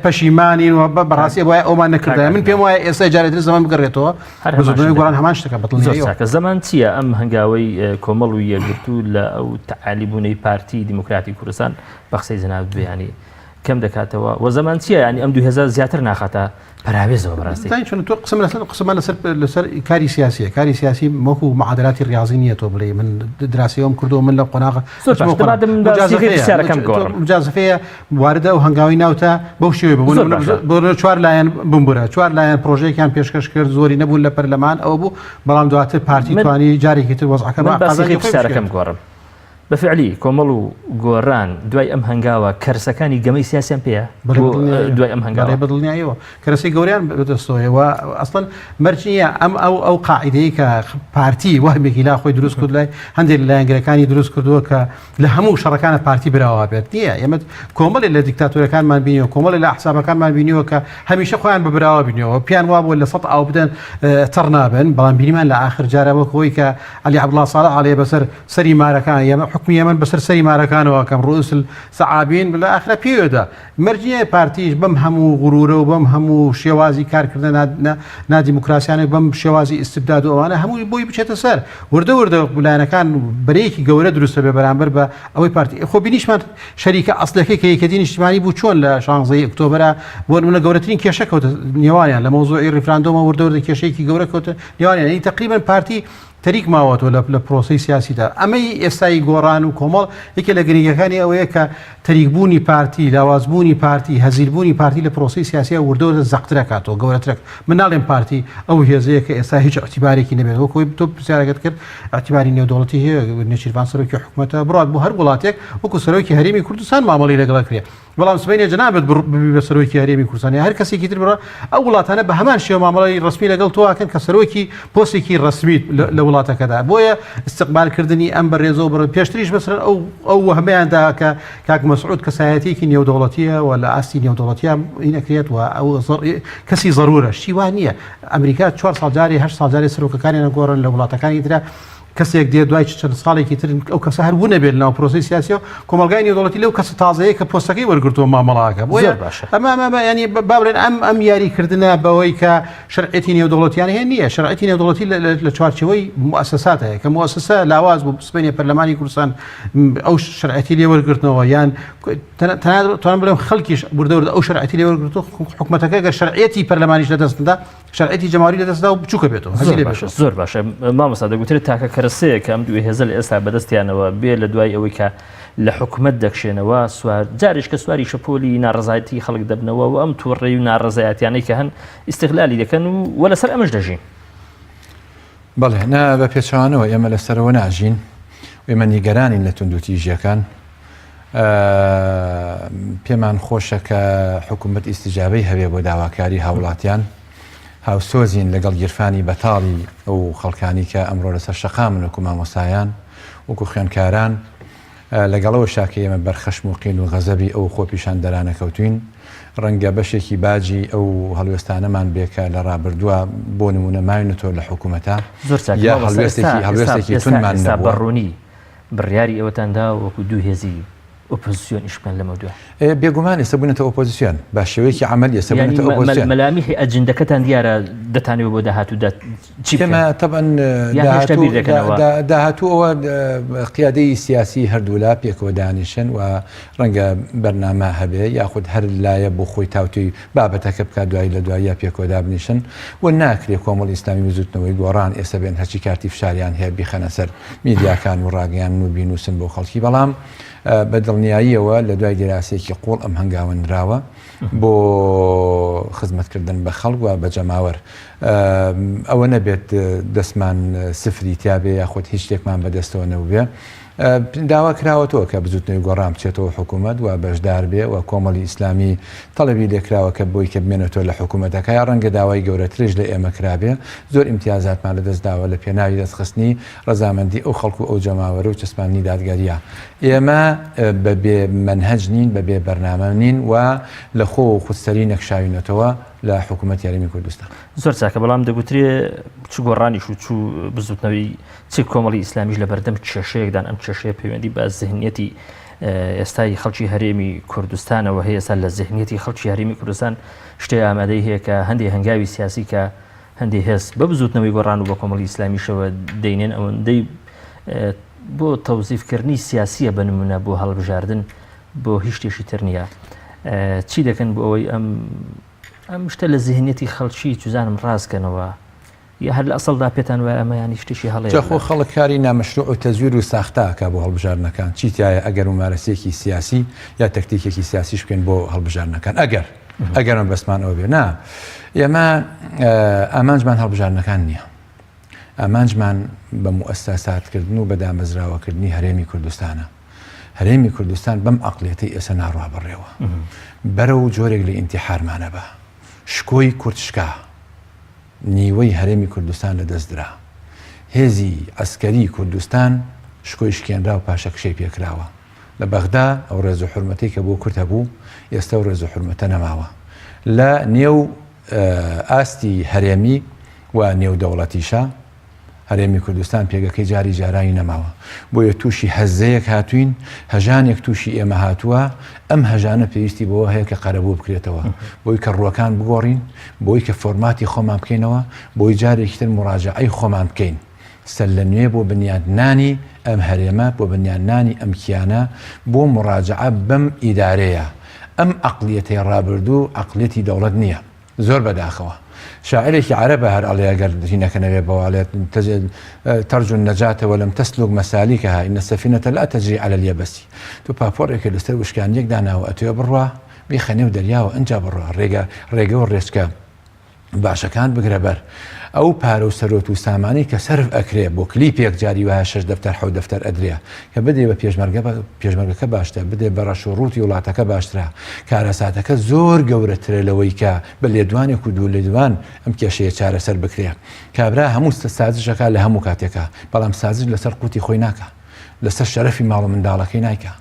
پەشیمانین و بەڕاستی وایە ئەومان نەکردایە. من پێم وایە ئێستا جارێ تر زەمەن بگەڕێتەوە هەر هەمان بزوتنەوەی شت گۆڕان هەمان شتەکە زۆر بەدڵنیاییەوە. چاکە زەمان چییە ئەم هەنگاوەی کۆمەڵ و یەکگرتوو لە ئەو تەعالی بوونەی پارتی دیموکراتی کوردستان بە قسەی جەنابت بێ ینی کەم دەکاتەوە و زەمان چییە ینی ئەم دوو هێزە زیاتر ناخاتە پەراوێزەوە بەڕاستی زانی چۆن تۆ قسەم لەسەر قسەمان لەسەر لەسەر کاری سیاسیە کاری سیاسی وەکو معادلاتی ڕاضی نییە تۆ بڵێ من دراسەوەم کردو من لە قۆناغ زۆر باشە دەبا من بە سیغەی پرسیارەکەم گۆڕم. مجازفەیە واردە ئەو هەنگاوی ناوتە بەو شێوەیە بوو زۆر باشە. بۆ چوار لایەن بمبورە چوار لایەن پرۆژەیەکیان پێشکەش کرد زۆری نەبوون لە پەرلەمان ئەوە بوو بەڵام دواتر پارتی من- توانی جارێکی تر وەزعەکە من بە بە قازانجی سیغەی خۆی پرسیارەکەم بشکێنێت. گۆڕم بە فعلی کۆمەڵ و گۆڕان دوای ئەم هەنگاوە کەرسەکانی گەمەی سیاسیان پێیە بەڵێ بۆ بەدڵنیاییەوە. دوای ئەم هەنگاوە بەڵێ بەدڵنیاییەوە کەرەسەی گەورەیان بەدەستەوەیە و ئەسڵەن مەرج نییە ئەم ئەو ئەو قاعیدەی کە پارتی وەهمێکی لا خۆی دروست کرد لای هەندێک لە لایەنگرەکانی دروست کردووە کە لە هەموو شەڕەکانە پارتی براوە بێت نییە ئێمە کۆمەڵێ لە دیکتاتۆرەکانمان بینیوە کۆمەڵێ لە ئەحزابەکانمان بینیوە کە هەمیشە خۆیان بە براوە بینیەوە پیان وابووە لە سەد ئاو بدەن تەڕ نابن بەڵام بینیمان لە ئاخر جارە وەک ئەوەی کە عەلی عەبدوڵا ساڵح ئەڵێ بەسەر سەری مارەکان یەمە حکومی یەمەن بەسەر سەری مارەکانەوە کەم ڕووس سەعابین لە ئاخرە پێوێدا مەرج نییە پارتیش بەم هەموو غرورە و بەم هەموو شێوازی کارکردنە نادیموکراسیانە بەم شێوازی ئیستبداد و ئەوانە هەمووی بۆی بچێتە سەر. وردە وردە لایەنەکان بەرەیەکی گەورە دروست دەبێت بەرامبەر بە ئەوەی پارتی. خۆ بینیشمان شەریکە ئەسڵیەکەی کە یەکێتی نیشتیمانی بوو چۆن لە شانزەی ئۆکتۆبەرا بۆ نمونە گەورەترین کێشە کەوتە نێوانیان لە مەوزوعی ڕیفراندۆمە وردە وردە کێشەیەکی گەورە کەوتە نێوانیان. یعنی تەقریبەن پارتی تەریک ماوەتەوە لە لە پرۆسەی سیاسیدا. ئەمەی ئێستای گۆڕان و کۆمەڵ یەکێ لە گرنگیەکانی ئەوەیە کە تەریکبوونی پارتی، لاوازبوونی پارتی، هەزیلبوونی پارتی لە پرۆسەی سیاسیا وردە وردە زەقتر ئەکاتەوە، گەورەتر ئەکات. من ناڵێم پارتی ئەو هێزەیە کە ئێستا هیچ ئیعتیبارێکی نەبێت. وەک ئەوەی تۆ پرسیارەکەت کرد ئیعتیباری نێودەوڵەتی هەیە، نێچیرڤان سەرۆکی حکومەتە، بڕوات بۆ هەر وڵاتێک وەکو سەرۆکی هەرێمی کوردستان مامەڵەی لەگەڵ ئەکرێ. بەڵام سبەینێ جەنابت ببی بە سەرۆکی هەرێمی کوردستان یا هەر کەسێکی تر بڕە ئەو وڵاتانە بە هەمان شێوە مامەڵەی ڕەسمی لەگەڵ تۆ ئەکەن کە سەرۆکی پۆستێکی ڕەسمیت لە وڵاتەکەدا بۆیە ئیستقبالکردنی ئەم بەڕێزەوە بڕ پێشتریش مەسەلەن ئەو ئەو وەهمەیان دا کە کاک مەسعود کەسایەتیەکی نێودەوڵەتیە و لە ئاستی نێودەوڵەتیە هین ئەکرێت و ئەو کەسی زەرورە شتی وا نییە ئەمریکا چوار ساڵ جارێ هەشت ساڵ جارێ سەرۆکەکانیان ئەگۆڕن لە وڵاتەکانی ترە کەسێک دێت دوای چەند ساڵێکی تر ئەو کەسە هەر ونەبێت لەناو پرۆسەی سیاسیەوە کۆمەڵگای نێودەوڵەتی لەو کەسە تازەیە کە پۆستەکەی وەرگرتووە مامەڵاکە بۆیە زۆر باشە. ئەمە ئەمە ئەمە ینی با بڵێن ئەم ئەم یاریکردنە بەوەی کە شەرعیەتی نێودەوڵەتیان هەیە نییە شەرعیەتی نێودەوڵەتی لە چوارچێوەی موئەسەسات هەیە کە موئەسەسە لاواز بوو سبەینێ پەرلەمانی کوردستان ئەو شەرعیەتی لێ وەرگرتنەوە یان تەنانەت توانم بڵێم خەڵکیش وردە وردە ئەو شەرعیەتی لێ وەرگرتووە حکومەتەکە گەر شەرعیەتی پەرلەمانیش لەدەست نەدا شەرعیەتی جەماوەری لەدەستدا و بچووکە بێتەوە هەزی لێ بێتەوە. زۆر باشە مامۆستا دەگوترێت تاکە کەرەسەیە کە ئەم دوو هێزە لە ئێستا بەدەستیانەوە بێ لە دوای ئەوەی کە لە حکومەت دەکشێنەوە سوار جاریش کە سواری شەپۆلی ناڕەزایەتی خەڵک دەبنەوە و ئەم تووڕەی و ناڕەزایەتیانەی کە هەن ئیستغلالی دەکەن و وە لەسەر ئەمەش دەژین. بەڵێ نا بە پێچەوانەوە ئێمە لەسەرەوە ناژین ئێمە نیگەرانین لە توندوتیژیەکان پێمان خۆشە کە حکوومەت ئیسیجابەی هەبێ بۆ داواکاری هاوڵاتیان هاوسۆزین لەگەڵ گیرفانی بەتاڵی ئەو خەڵکانی کە ئەمڕۆ لەسەر شەقامن وەکو مامۆستایان وەکو خوێندکاران لەگەڵەوەشا کە ئێمە بەر خەشم و قین و غەزەبی ئەو خۆپیشاندەرانە کەوتوین ڕەنگە بەشێکی باجی ئەو هەڵوێستانەمان بێ کە لە ڕابردووە بۆ نمونە ماوینەتەوە لە حکوومەتە زۆر چاک یا مامۆستا ئێستا هەڵوێستێکی ئێستا هەڵوێستێکی ئێستا توندمان ئێستا نەبووە. بە ڕوونی بڕیاری ئەوەتان داوە وەکو دوو هێزی ئۆپۆزسیۆن ئیش بکەن لەمەودوا؟ بێگومان ئێستا بوونەتە ئۆپۆزسیۆن بە شێوەیەکی عەمەلی ئێستا یانی بوونەتە ئۆپۆزسیۆن. مەلامیحی ئەجندەکەتان دیارە دەتانەوێت بۆ داهاتوو دا چی بکەن؟ ئێمە تەبعەن یان هێشتا داهاتوو بیر دەکەنەوە؟ داهاتوو ئەوە قیادەی سیاسی هەردوولا پێکەوە دانیشن و ڕەنگە بەرنامە هەبێ یاخود هەر لایە بۆ خۆی تاوتوێی بابەتەکە بکات دوایی لە دواییا پێکەوە دابنیشن و ناکرێ کۆمەڵی ئیسلامی بزوتنەوەی گۆڕان ئێستا بێن هەرچی کارتی فشاریان هەیە بیخەنە سەر میدیاکان و ڕاگەیاندن و بینوسن بۆ خەڵکی بەڵام. بە دڵنیاییەوە لە دوای دیراسەیەکی قوڵ ئەم هەنگاوە نراوە بۆ خزمەتکردن بە خەڵک و بە جەماوەر. ئەوە نەبێت دەستمان سفری تیابێ یاخود هیچ شتێکمان بەدەستەوە نەبووبێ. داوا کراوەتەوە کە بزوتنەوەی گۆڕان بچێتەوە حکوومەت و بەشدار بێ و کۆمەڵی ئیسلامی تەڵەبی لێکراوە کە بۆی کە بمێنێتەوە لە حکوومەتەکە یا ڕەنگە داوای گەورەتریش لە ئێمە کرابێ زۆر ئیمتیازاتمان لەدەست داوە لە پێناوی دەستخستنی ڕەزامەندی ئەو خەڵک و ئەو جەماوەرە و چەسپاندنی دادگەرییە. ئێمە بە بێ مەنهەج نین، بە بێ بەرنامە نین و لە خۆ و خودسەری نەکشاوینەتەوە لە حکوومەتی هەرێمی کوردستان. زۆر چاکە، بەڵام دەگوترێ چ گۆڕانیش و چ بزوتنەوەی چ کۆمەڵی ئیسلامیش لە بەردەم کێشەیەکدان، ئەم کێشەیە پەیوەندی بە زهنیەتی ئێستای خەڵکی هەرێمی کوردستانەوە هەیە، ئێستا لە زهنیەتی خەڵکی هەرێمی کوردستان شتێ ئامادەی هەیە کە هەندێ هەنگاوی سیاسی کە هەندێ هێز بە بزوتنەوەی گۆڕان و بە کۆمەڵی ئیسلامیشەوە دەینێن ئەوەندەی بۆ تەوزیفکردنی سیاسیە بە نمونە بۆ هەڵبژاردن بۆ هیچ شتێکی تر نییە چی دەکەن بۆ ئەوەی ئەم ئەم شتە لە زیهنیەتی خەڵکی چزانم ڕاستکەنەوە یا هەر لە ئەسڵدا پێتان وایە ئەمە ینی شتێکی هەڵەیە؟ جا خۆ خەڵک کاری نامەشروع و تەزویر و ساختە ئەکا بۆ هەڵبژاردنەکان چی تیایە ئەگەر مومارەسەیەکی سیاسی یا تەکتیکێکی سیاسیش بکەین بۆ هەڵبژاردنەکان ئەگەر ئەگەر مەبەستمان ئەوە بێ نا ئێمە ئامانجمان هەڵبژاردنەکان نییە ئامانجمان بە موئەساساتکردن و بە دامەزراوەکردنی هەرێمی کوردستانە هەرێمی کوردستان بەم عەقڵیەتەی ئێستا ناڕوا بەڕێوە بەرەو جۆرێک لە ئینتیحارمانە بە شکۆی کورد شکا نیوەی هەرێمی کوردستان لە دەست درا هێزی عەسکەری کوردستان شکۆی شکێنرا و پاشەکشەی پێکراوە لە بەغدا ئەو ڕێز و حورمەتەی کە بۆ کورد هەبوو ئێستا ئەو ڕێز و حورمەتە نەماوە لە نێو ئاستی هەرێمی و نێودەوڵەتیشا. هەرێمی کوردستان پێگەکەی جاری جارانی نەماوە، بۆیە تووشی هەزەیەک هاتووین، هەژانێک تووشی ئێمە هاتووە، ئەم هەژانە پێویستی بەوە هەیە کە قەرەبوو بکرێتەوە، بۆی کە ڕووەکان بگۆڕین، بۆی کە فۆرماتی خۆمان بکەینەوە، بۆی جارێکی تر موراجەعەی خۆمان بکەین، سەرلەنوێ بۆ بنیاتنانی ئەم هەرێمە، بۆ بنیاتنانی ئەم کیانە، بۆ موراجەعە بەم ئیدارەیە. ئەم عەقڵیەتەی ڕابردوو عەقڵیەتی دەوڵەت نییە. زۆر بەداخەوە. شاعیرێکی عەرەبە هەر ئەڵێ ئەگەر هینەکە نەبێ بەوە ئەڵێ ترجو النجاة ولم تسلك مسالكها ان السفينة لا تجري على اليبس تۆ پاپۆڕێکت لەسەر وشکانیەک داناوە ئەتەوێ بڕوا بیخە نێو دەریاوە ئنجا بڕوا ڕێگە ڕێگە و ڕێچکە باشەکان بگرە بەر ئەو پارە و سەرۆت و سامانەی کە سەرف ئەکرێ بۆ کلیپێک جاری وایە شەش دەفتەر حەوت دەفتەر ئەدرێ کە بدرێ بە پێشمەرگە پێشمەرگەکە باشترە بدرێ بە ڕەش و ڕووتی وڵاتەکە باشترە کارەساتەکە زۆر گەورەترە لەوەی کە بە لێدوانێک و دوو لێدوان ئەم کێشەیە چارەسەر بکرێ کابرا هەموو سازش ئەکا لە هەموو کاتێکا بەڵام سازش لەسەر قوتی خۆی ناکا لەسەر شەرەفی ماڵ و منداڵەکەی نایکا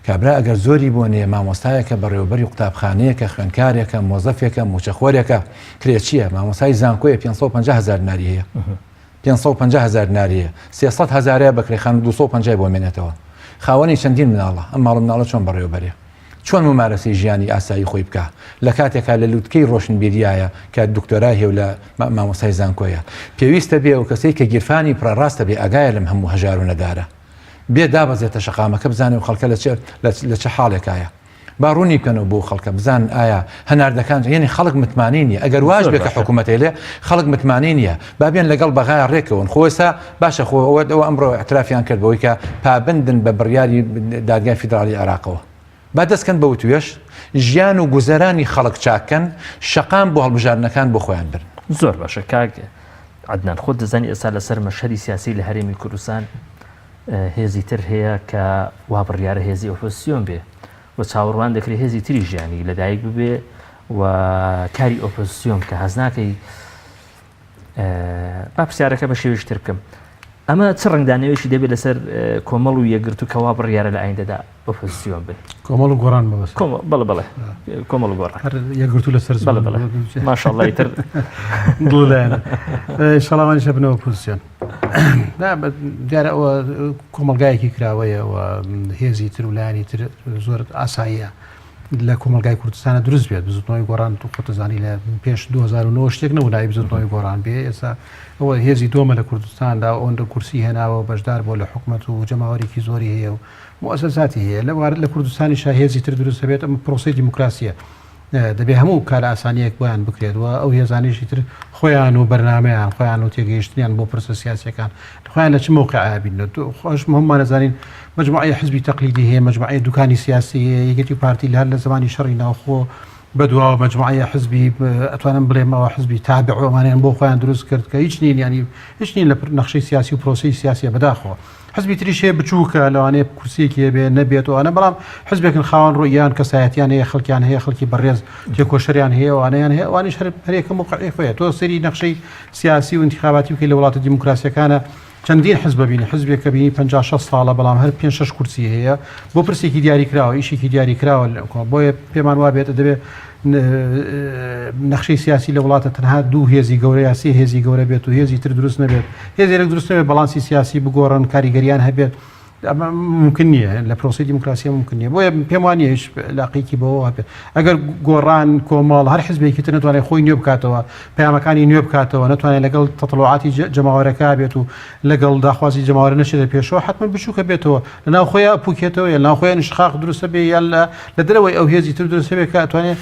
کابرا ئەگەر زۆری بۆ نێ مامۆستایەکە بەڕێوەبەری قوتابخانەیەکە خوێندکارێکە مۆزەفێکە موچەخۆرێکە کرێچییە مامۆستای زانکۆیە 550 هەزار دیناری هەیە 550 هەزار دیناری هەیە 300 هەزارەیە بە کرێخان و 250 بۆ مێنێتەوە خاوەنی چەندین مناڵە ئەم ماڵ و مناڵە چۆن بەڕێوەبەرێ چۆن مومارەسەی ژیانی ئاسایی خۆی بکا لە کاتێکا لە لوتکەی ڕۆشنبیریایە کە دکتۆرای هەیە و لە مامۆستای زانکۆیە پێویستە بێ و کەسەی کە گیرفانی پڕە ڕاستە بێ ئاگایە لەم هەموو هەژار و نەدارە بێ دابەزێتە شەقامەکە بزانێ و خەڵکە لە چ لە چ حاڵێکایە با ڕوونی بکەنەوە بۆ خەڵکە بزانن ئایا هەناردەکان یعنی خەڵک متمانەی نییە ئەگەر واش بێ کە حکوومەتەی لێ خەڵک متمانەی نییە با بێن لەگەڵ بەغایا ڕێکەون خۆ ئێستا باشە خۆ ئەوە ئەوە ئەمڕۆ اعترافیان کرد بەوەی کە پابندن بە بڕیاری دادگای فیدراڵی عێراقەوە با دەستکەن بە وتوێژ ژیان و گوزەرانی خەڵک چاککەن شەقام بۆ هەڵبژاردنەکان بۆ خۆیان برن. زۆر باشە کاک عەدنان خۆت دەزانی ئێستا لەسەر مەشهەدی سیاسی لە هەرێمی کوردستان هێزی تر هەیە کە وا بڕیارە هێزی ئۆپۆزسیۆن بێ و چاوەڕوان دەکرێت هێزی تری ژیانی لەدایک ببێ و کاری ئۆپۆزسیۆن کە هەز ناکەی با پرسیارەکە بە شێوەیەکی تر بکەم ئەمە چ ڕنگدانەوەیەکی دەبێت لەسەر کۆمەڵ و یەکگرتوو کەوا بڕیارە لە ئایندەدا ئۆپۆزیسیۆن بن کۆمەڵ و گۆڕان مەبەست بەڵێ بەڵێ کۆمەڵ و گۆڕان هەر یەکگرتوو لەسەر بەڵێ بەڵێ ماشاءاللە ئیتر دڵ لایەنە ئینشاءاللە بنەوە ئۆپۆزیسیۆن دیارە ئەوە کۆمەڵگایەکی کراوەیە و هێزی تر و لایەنی تر زۆر ئاساییە لە کۆمەڵگای کوردستانە دروست بێت بزوتنەوەی گۆڕان تو خۆتەزانی لە پێش 2009 شتێک نەبوو ناوی بزوتنەوەی گۆڕان بێ ئێستا ئەوە هێزی دۆمە لە کوردستاندا ئەوەندە کورسی هێناوە و بەشدار بۆ لە حکومەت و جەماوەرێکی زۆری هەیە و موسەساتی هەیە لە وارد لە کوردستانیشا هێزی تر دروست هەبێت ئەمە پرۆسەی دیموکراسیە. دەبێ هەموو کارئاسانییەک بۆیان بکرێت و ئەو هێزانەیشی تر خۆیان و بەرنامەیان خۆیان و تێگەیشتنیان بۆ پرسە سیاسیەکان خۆیان لە چ مەوقعە بینن. خۆش هەموومان ئەزانین مەجموعەی حزبی تەقلیدی هەیە، مەجموعەی دوکانی سیاسی هەیە، یەکێتی و پارتی لە هەر لە زمانی شەڕی ناوخۆ بەدواوە مەجموعەی حزبی ئەتوانم بڵێم ئەوە حزبی تابع و ئەمانەیان بۆ خۆیان دروست کرد کە هیچ نین، ینی هیچ نین لە نەخشەی سیاسی و پرۆسەی سیاسیە بەداخەوە. حزبی تریش هەیە بچووکە لەوانەیە کورسیەکی هەبێ نەبێت ئەوانە بەڵام حزبێکن خاوەن ڕوئیان کەسایەتیان هەیە خەڵکیان هەیە خەڵکی بەڕێز تێکۆشەریان هەیە ئەوانەیان هەیە ئەوانیش هەر هەرێکە موقعی خۆیە تۆ سەیری نەخشەی سیاسی و انتخاباتی بکەی لە وڵاتە دیموکراسیەکانە چەندین حزب بینی حزبێک کە بینی 50 60 ساڵە بەڵام هەر 5 6 کورسی هەیە بۆ پرسێکی دیاریکراوە ئیشێکی دیاریکراوە بۆیە پێمان وابێت دەبێت نەخشەی سیاسی لە وڵاتە تەنها دوو هێزی گەورە یا سێ هێزی گەورە بێت و هێزی تر دروست نەبێت هێزێک دروست نەبێت باڵانسی سیاسی بگۆڕن کاریگەریان هەبێت ئەمە ممکن نییە لە پرۆسی دیموکراسی ممکن نییە بۆیە پێم وانە هیچ لاقێکی بەوە هەبێت ئەگەر گۆڕان کۆمەڵ هەر حزبێکی تر نتوانێت خۆی نوێ بکاتەوە پەیامەکانی نوێ بکاتەوە نتوانێت لەگەڵ تەتڵعاتی جەماوەرەکە بێت و لەگەڵ داخوازی جەماوەرە نەچێتە پێشەوە حتمما بچووکە بێتەوە لە ناو خۆیان پوکێتەوە یا ناو خۆیان شقاق دروستە بێ یان لە لە دەرەوەی ئەو هێزی تر دروستە بێ کە ئەتوانێت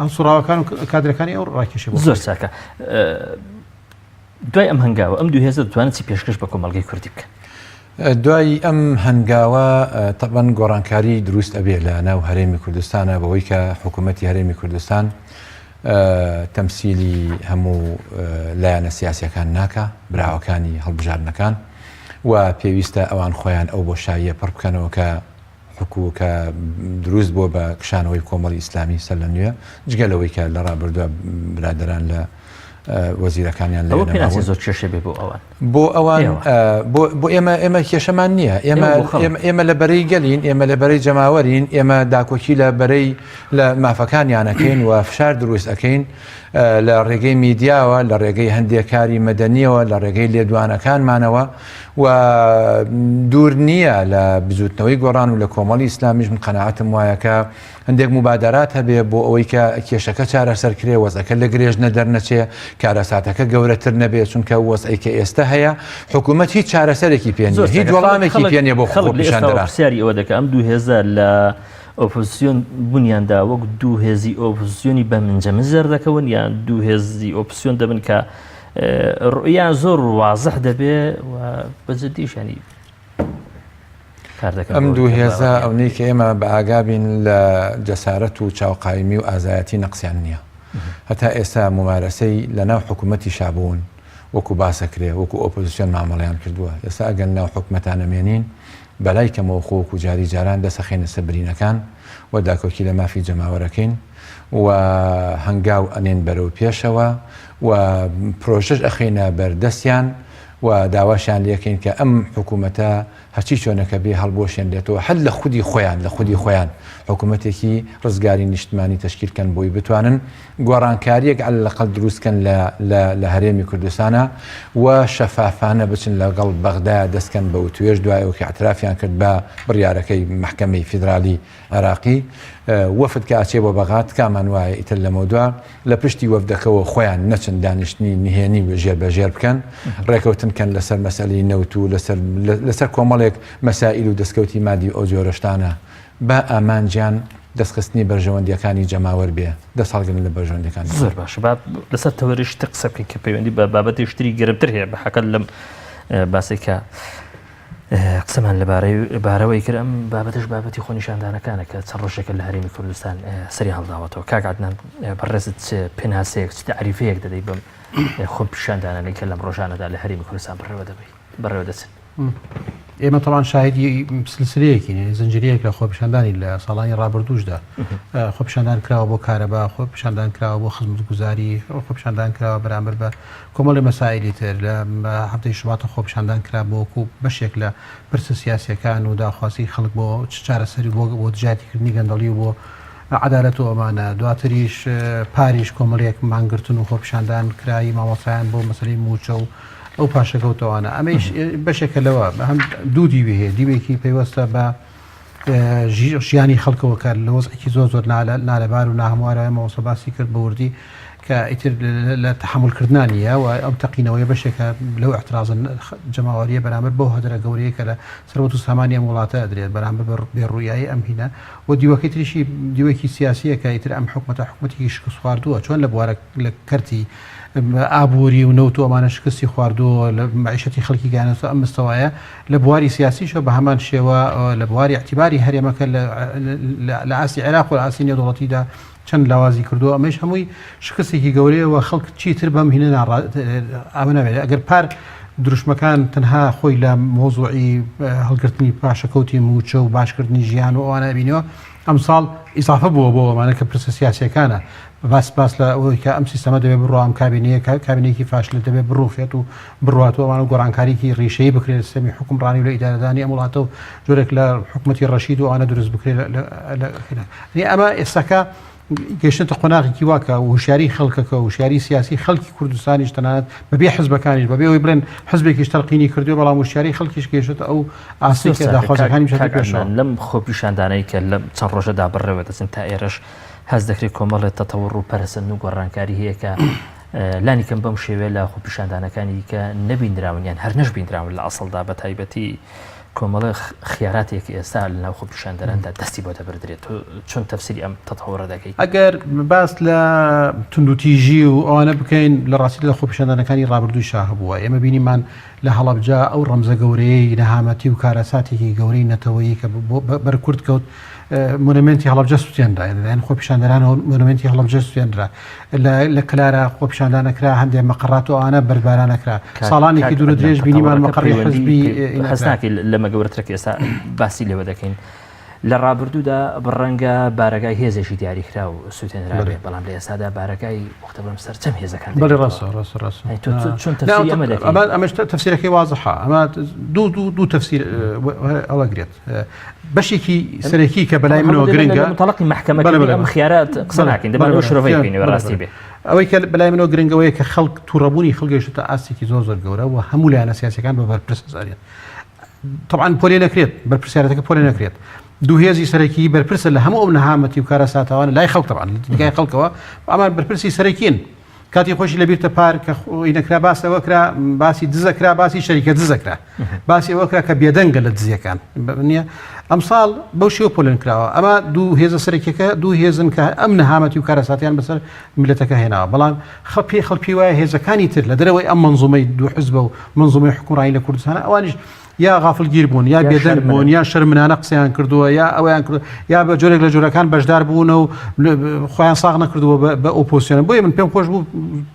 هەڵسوڕاوەکان و کادرەکانی ئەو ڕاکێشێ بۆ زۆر چاکە دوای ئەم هەنگاوە ئەم دوو هێزە دەتوانن چی پێشکەش بە کۆمەڵگەی کوردی بکەن؟ دوای ئەم هەنگاوە تەبەن گۆڕانکاری دروست ئەبێ لە ناو هەرێمی کوردستانە بەوەی کە حکوومەتی هەرێمی کوردستان تەمسیلی هەموو لایەنە سیاسیەکان ناکا، براوەکانی هەڵبژاردنەکان و پێویستە ئەوان خۆیان ئەو بۆشاییە پڕ بکەنەوە کە حکوو کە دروست بووە بە کشانەوەی کۆمەڵی ئیسلامی سەر لە نوێ، جگە لەوەی کە لە ڕابردووە برادەران لە وەزیرەکانیان لێ ئەوە پێناسەی زۆر کێشە بێ بۆ ئەوان. بۆ ئەوان بۆ بۆ ئێمە ئێمە کێشەمان نییە ئێمە ئێمە لە بەرەی گەلین ئێمە لە بەرەی جەماوەرین ئێمە داکۆکی لە بەرەی لە مافەکانیانەکەین و فشار دروست ئەەکەین لە ڕێگەی میدیاوە لە ڕێگەی هەندێک کاری مەدەنیەوە لە ڕێگەی لێدوانەکانمانەوە و دوور نییە لە بزوتنەوەی گۆڕان و لە کۆمەڵی ئیسلامیش من قەناعەتم وایە کە هەندێک موبادەرات هەبێ بۆ ئەوەی کە کێشەکە چارەسەر کرێ، وەزعەکە لە گرێژنە دەرنەچێ، کارەساتەکە گەورەتر نەبێ، چونکە ئەو وەزعەی کە ئێستە هەیە حکوومەت هیچ چارەسەرێکی پێ نییە، زۆر هیچ چاکە. خەڵک وەڵامێکی خەڵک پێ نییە بۆ خەڵک لە ئێستاوە خۆپیشاندەران. پرسیاری ئەوە دەکا ئەم دوو هێزە لە ئۆپۆزسیۆن بوونیاندا وەک دوو هێزی ئۆپۆزسیۆنی بە منجەمج دەردەکەون یان دوو هێزی ئۆپسیۆن دەبن کە ڕوئیان زۆر وازح دەبێ و بە جدیش ینی ئەم دوو هێزە ئەونەی کە ئێمە بە ئاگا بین لە جەسارەت و چاوقایمی و ئازایەتی نەقسیان نییە. هەتا ئێستا مومارەسەی لە ناو حکوومەتیشا بوون وەکو باسەکرێ وەکو ئۆپۆزیسیۆن مامەڵەیان کردووە. ئێستا ئەگەر ناو حکومەتا نەمێنین بەلای کەمەوە خۆ وەکو جاری جاران دەست ئەخەینە سەر برینەکان و داکۆکی لە مافی جەماوەرەکەین و هەنگاو ئەنێن بەرەو پێشەوە و پرۆژەش ئەخەینە بەردەستیان و داواشیان لێکەین کە ئەم حکوومەتە هەرچی چۆنەکە بێ هەڵبوەشێنرێتەوە هەر لە خودی خۆیان لە خودی خۆیان حکوومەتێکی ڕزگاری نیشتمانی تەشکیل کەن بۆی بتوانن گۆڕانکاریەک علی الاقل دروست کەن لە لە لە هەرێمی کوردستانا و شەفافانە بچن لەگەڵ بەغدایە دەست کەن بە وتوێژ دوای ئەوە کە اعترافیان کرد بە بڕیارەکەی مەحکەمەی فیدرالی عێراقی وەفد کە ئەچێ بۆ بەغا تکامان وایە ئیتر لەمەودوا لە پشتی وەفدەکەوە خۆیان نەچن دانیشتنی نهێنی و ژێر بە ژێر بکەن ڕێکەوتن کەن لەسەر مەسەلەی نەوت و لەسەر لەسەر کۆمەڵێک مەسائیل و دەستکەوتی مادی و ئەو جۆرە شتانە با ئامانجیان دەستخستنی بەرژەوەندیەکانی جەماوەر بێ دەست هەڵگرن لە بەرژەوەندیەکانی زۆر باشە با لەسەر تەوەرێکی تر قسە بکەین کە پەیوەندی بە بابەتێکی تری گەرمتر هەیە بە حەقەت لەم باسێک کە قسەمان لەبارەی بارەوەی کرد ئەم بابەتش بابەتی خۆنیشاندانەکانە کە چەند ڕۆژێکە لە هەرێمی کوردستان سەری هەڵداوەتەوە کاک عەدنان بەڕێزت چ پێناسەیەک چ تعریفەیەک دەدەی بەم خۆپیشاندانانەی کە لەم ڕۆژانەدا لە هەرێمی کوردستان بەڕێوە دەبەی بەڕێوە دەچن؟ ئێمە تەوان شاهدی سلسلەیەکین زنجیرەیەک لە خۆپیشاندانی لە ساڵانی ڕابردووشدا خۆپیشاندان کراوە بۆ کارەبا خۆپیشاندان کراوە بۆ خزمەتگوزاری خۆپیشاندان کراوە بەرامبەر بە کۆمەڵی مەسائیلی تر لە هەفتەی شوباتە خۆپیشاندان کرا بۆ وەکو بەشێک لە پرسە سیاسیەکان و داخوازی خەڵک بۆ چ چارەسەری بۆ بۆ دژایەتیکردنی گەندەڵی و بۆ عەدالەت و ئەمانە دواتریش پاریش کۆمەڵێک مانگرتن و خۆپیشاندان کرایی مامۆستایان بۆ مەسەلەی موچە و ئەو پاشەکەوتەوانە ئەمەیش بەشێکە لەوە هەم دوو دیوی هەیە دیوێکی پەیوەستە بە ژیانی خەڵکەوە کە لە وەزعێکی زۆر زۆر نالەبار و ناهەموارە مامۆستا باسی کرد بە وردی. کە ئیتر لە تەحەمول کردنا نییە و ئەم تەقینەوەیە بەشێکە لەو ئیعترازە جەماوەرییە بەرامبەر بەو هەدەرە گەورەیە کە لە سەروەت و سامانی ئەم وڵاتە ئەدرێت بەرامبەر بە بێڕوویایی ئەم هینە و دیوەکەی تریشی دیوەکی سیاسییە کە ئیتر ئەم حکومەتە حکومەتێکی شکستخواردووە چۆن لە بوارە لە کەرتی ئابووری و نەوت و ئەمانە شکستی خواردووە لە مەعیشەتی خەڵکی گەیاندووەتە ئەم مستەوایە لە بواری سیاسیشەوە بە هەمان شێوە لە بواری ئیعتیباری هەرێمەکە لە ئاستی عێراق و لە ئاستی نێودەوڵەتیدا چەند لاوازی کردووە ئەمەیش هەمووی شکستێکی گەورەیە و خەڵک چیتر بەم هینە ئەمە نابێت ئەگەر پار دروشمەکان تەنها خۆی لە مۆزوعی هەڵگرتنی پاشەکەوتی موچە و باشکردنی ژیان و ئەوانە بینەوە ئەمساڵ ئیزافە بووە بۆ ئەمانە کە پرسە سیاسیەکانە باس باس لە ئەوەی کە ئەم سیستەمە دەبێت بڕوا ئەم کابینەیە کابینێکی فاشلە دەبێت بڕوخێت و بڕوات و ئەوانە گۆڕانکاریکی ڕیشەیی بکرێت سیستەمی حکومڕانی و لە ئیدارەدانی ئەم وڵاتە و جۆرێک لە حکومەتی ڕەشید و ئەوانە دروست بکرێت لە یعنی ئەمە ئێستاکە گەیشتە قۆناغێکی وا کە هوشیاری خەڵکەکە و هوشیاری سیاسی خەڵکی کوردستانیش تەنانەت بەبێ حزبەکانیش بەبێ ئەوەی بڵێن حزبێکیش تەلقینی کردووە بەڵام هوشیاری خەڵکیش گەیشتە ئەو ئاستەی کە داخوازەکانی بچێتە پێشەوە. لەم خۆپیشاندانەی کە لەم چەند ڕۆژەدا بەڕێوە دەچن تا ئێرەش هەست دەکرێت کۆمەڵێ تەتەوڕ و پەرەسەندن و گۆڕانکاری هەیە کە لانی کەم بەم شێوەیە لە خۆپیشاندانەکانی کە نەبیندراون یان هەر نەشبیندراون لە ئەسڵدا بە تایبەتی کۆمەڵە خیاراتێک ئێستا لە ناو خۆپیشاندەراندا دەستی بۆ دەبردرێت تۆ چۆن تەفسیری ئەم تەتەوڕە دەکەیت؟ ئەگەر باس لە توندوتیژی و ئەوانە بکەین لە ڕاستیدا لە خۆپیشاندانەکانی ڕابردوویشا هەبووە ئێمە بینیمان لە هەڵەبجە ئەو ڕەمزە گەورەیەی نەهامەتی و کارەساتێکی گەورەی نەتەوەیی کە بەر کورد کەوت مۆنۆمێنتی هەڵەبجە سوتێنرا لەلایەن خۆپیشاندەرانەوە مۆنۆمێنتی هەڵەبجە سوتێنرا لە کلارە خۆپیشاندانەکرا هەندێک مەقەڕات و ئەوانە بەردبارانەکرا ساڵانێکی دوور و درێژ بینیمان مەقەڕی حزبی هەست ناکەی لەمە گەورەترە کە ئێستا باسی لێوە دەکەین لە ڕابردوودا ڕەنگە بارەگای هێزێکی دیاریکراو سوتێنرابێ بەڵام لە ئێستادا بارەگای وەختە بڵێم سەرجەم هێزەکان بەڵێ ڕاستە ڕاستە ڕاستە ئەی تۆ چۆن تەفسیری ئەمە دەکەی؟ ئەمە ئەمەش تەفسیرەکەی وازحە ئەمە دوو دوو دوو تەفسیر ئەوەگرێت بەشێکی سەرەکی کە بەلای منەوە گرنگە تەڵقی مەحکەمە ئەم خیارات قسە ناکەین دەبێت شرۆڤەی بکەین ڕاستی بێ ئەوەی کە بەلای منەوە گرنگەوەیە کە خەڵک تووڕەبوونی خەڵک گەیشتە ئاستێکی زۆر زۆر گەورە و هەموو لایەنە سیاسەکان بە بەرپرس ئەزانێت طبعا پۆلێ نەکرێت بەرپرسیارەتەکە پۆلێ نەکرێت دوو هێزی سەرەکی بەرپرسە لە هەموو ئەو نەهامەتی و کارەساتەوانە لای خەڵک طبعا لای خەڵکەوە ئەمان بەرپرسی سەرەکین کاتی خۆشی لە بیرتە پار کە خۆی نەکرا باس لەوە کرا باسی دزە کرا باسی شەریکە دزە کرا باسی ئەوە کرا کە بێدەنگە لە دزیەکان نییە ئەمساڵ بەو شێوە پۆلێن کراوە ئەمە دوو هێزە سەرەکیەکە دوو هێزن کە ئەم نەهامەتی و کارەساتیان بەسەر میلەتەکە هێناوە بەڵام خەپی خەڵکی وایە هێزەکانی تر لە دەرەوەی ئەم منزومەی دوو حزبە و منزومەی حکومڕانی لە کوردستان ئەوانیش یا غافلگیر بوون یا بێدەنگ بوون یا شەرمنانە قسەیان کردووە یا ئەویان کرد یا بە جۆرێک لە جۆرەکان بەشدار بوون و خۆیان ساغ نەکردووە بە ئۆپۆسیۆن بۆیە من پێم خۆش بوو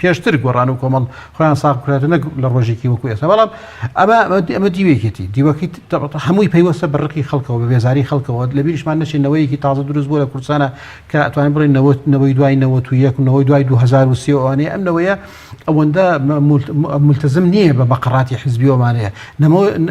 پێشتر گۆڕان و کۆمەڵ خۆیان ساغ بکرێت نەک لە ڕۆژێکی وەکو ئێستا بەڵام ئەمە ئەمە دیوێکێتی دیوەکەی هەمووی پەیوەستە بە ڕقی خەڵکەوە بە بێزاری خەڵکەوە لە بیریشمان نەچێت نەوەیەکی تازە دروست بووە لە کوردستانە کە ئەتوانین بڵێین نەوەی دوای 91 و نەوەی دوای 2003 ئەوانەیە ئەم نەوەیە ئەوەندە ملتزم نییە بە مەقەڕاتی حزبی ئەوانەیە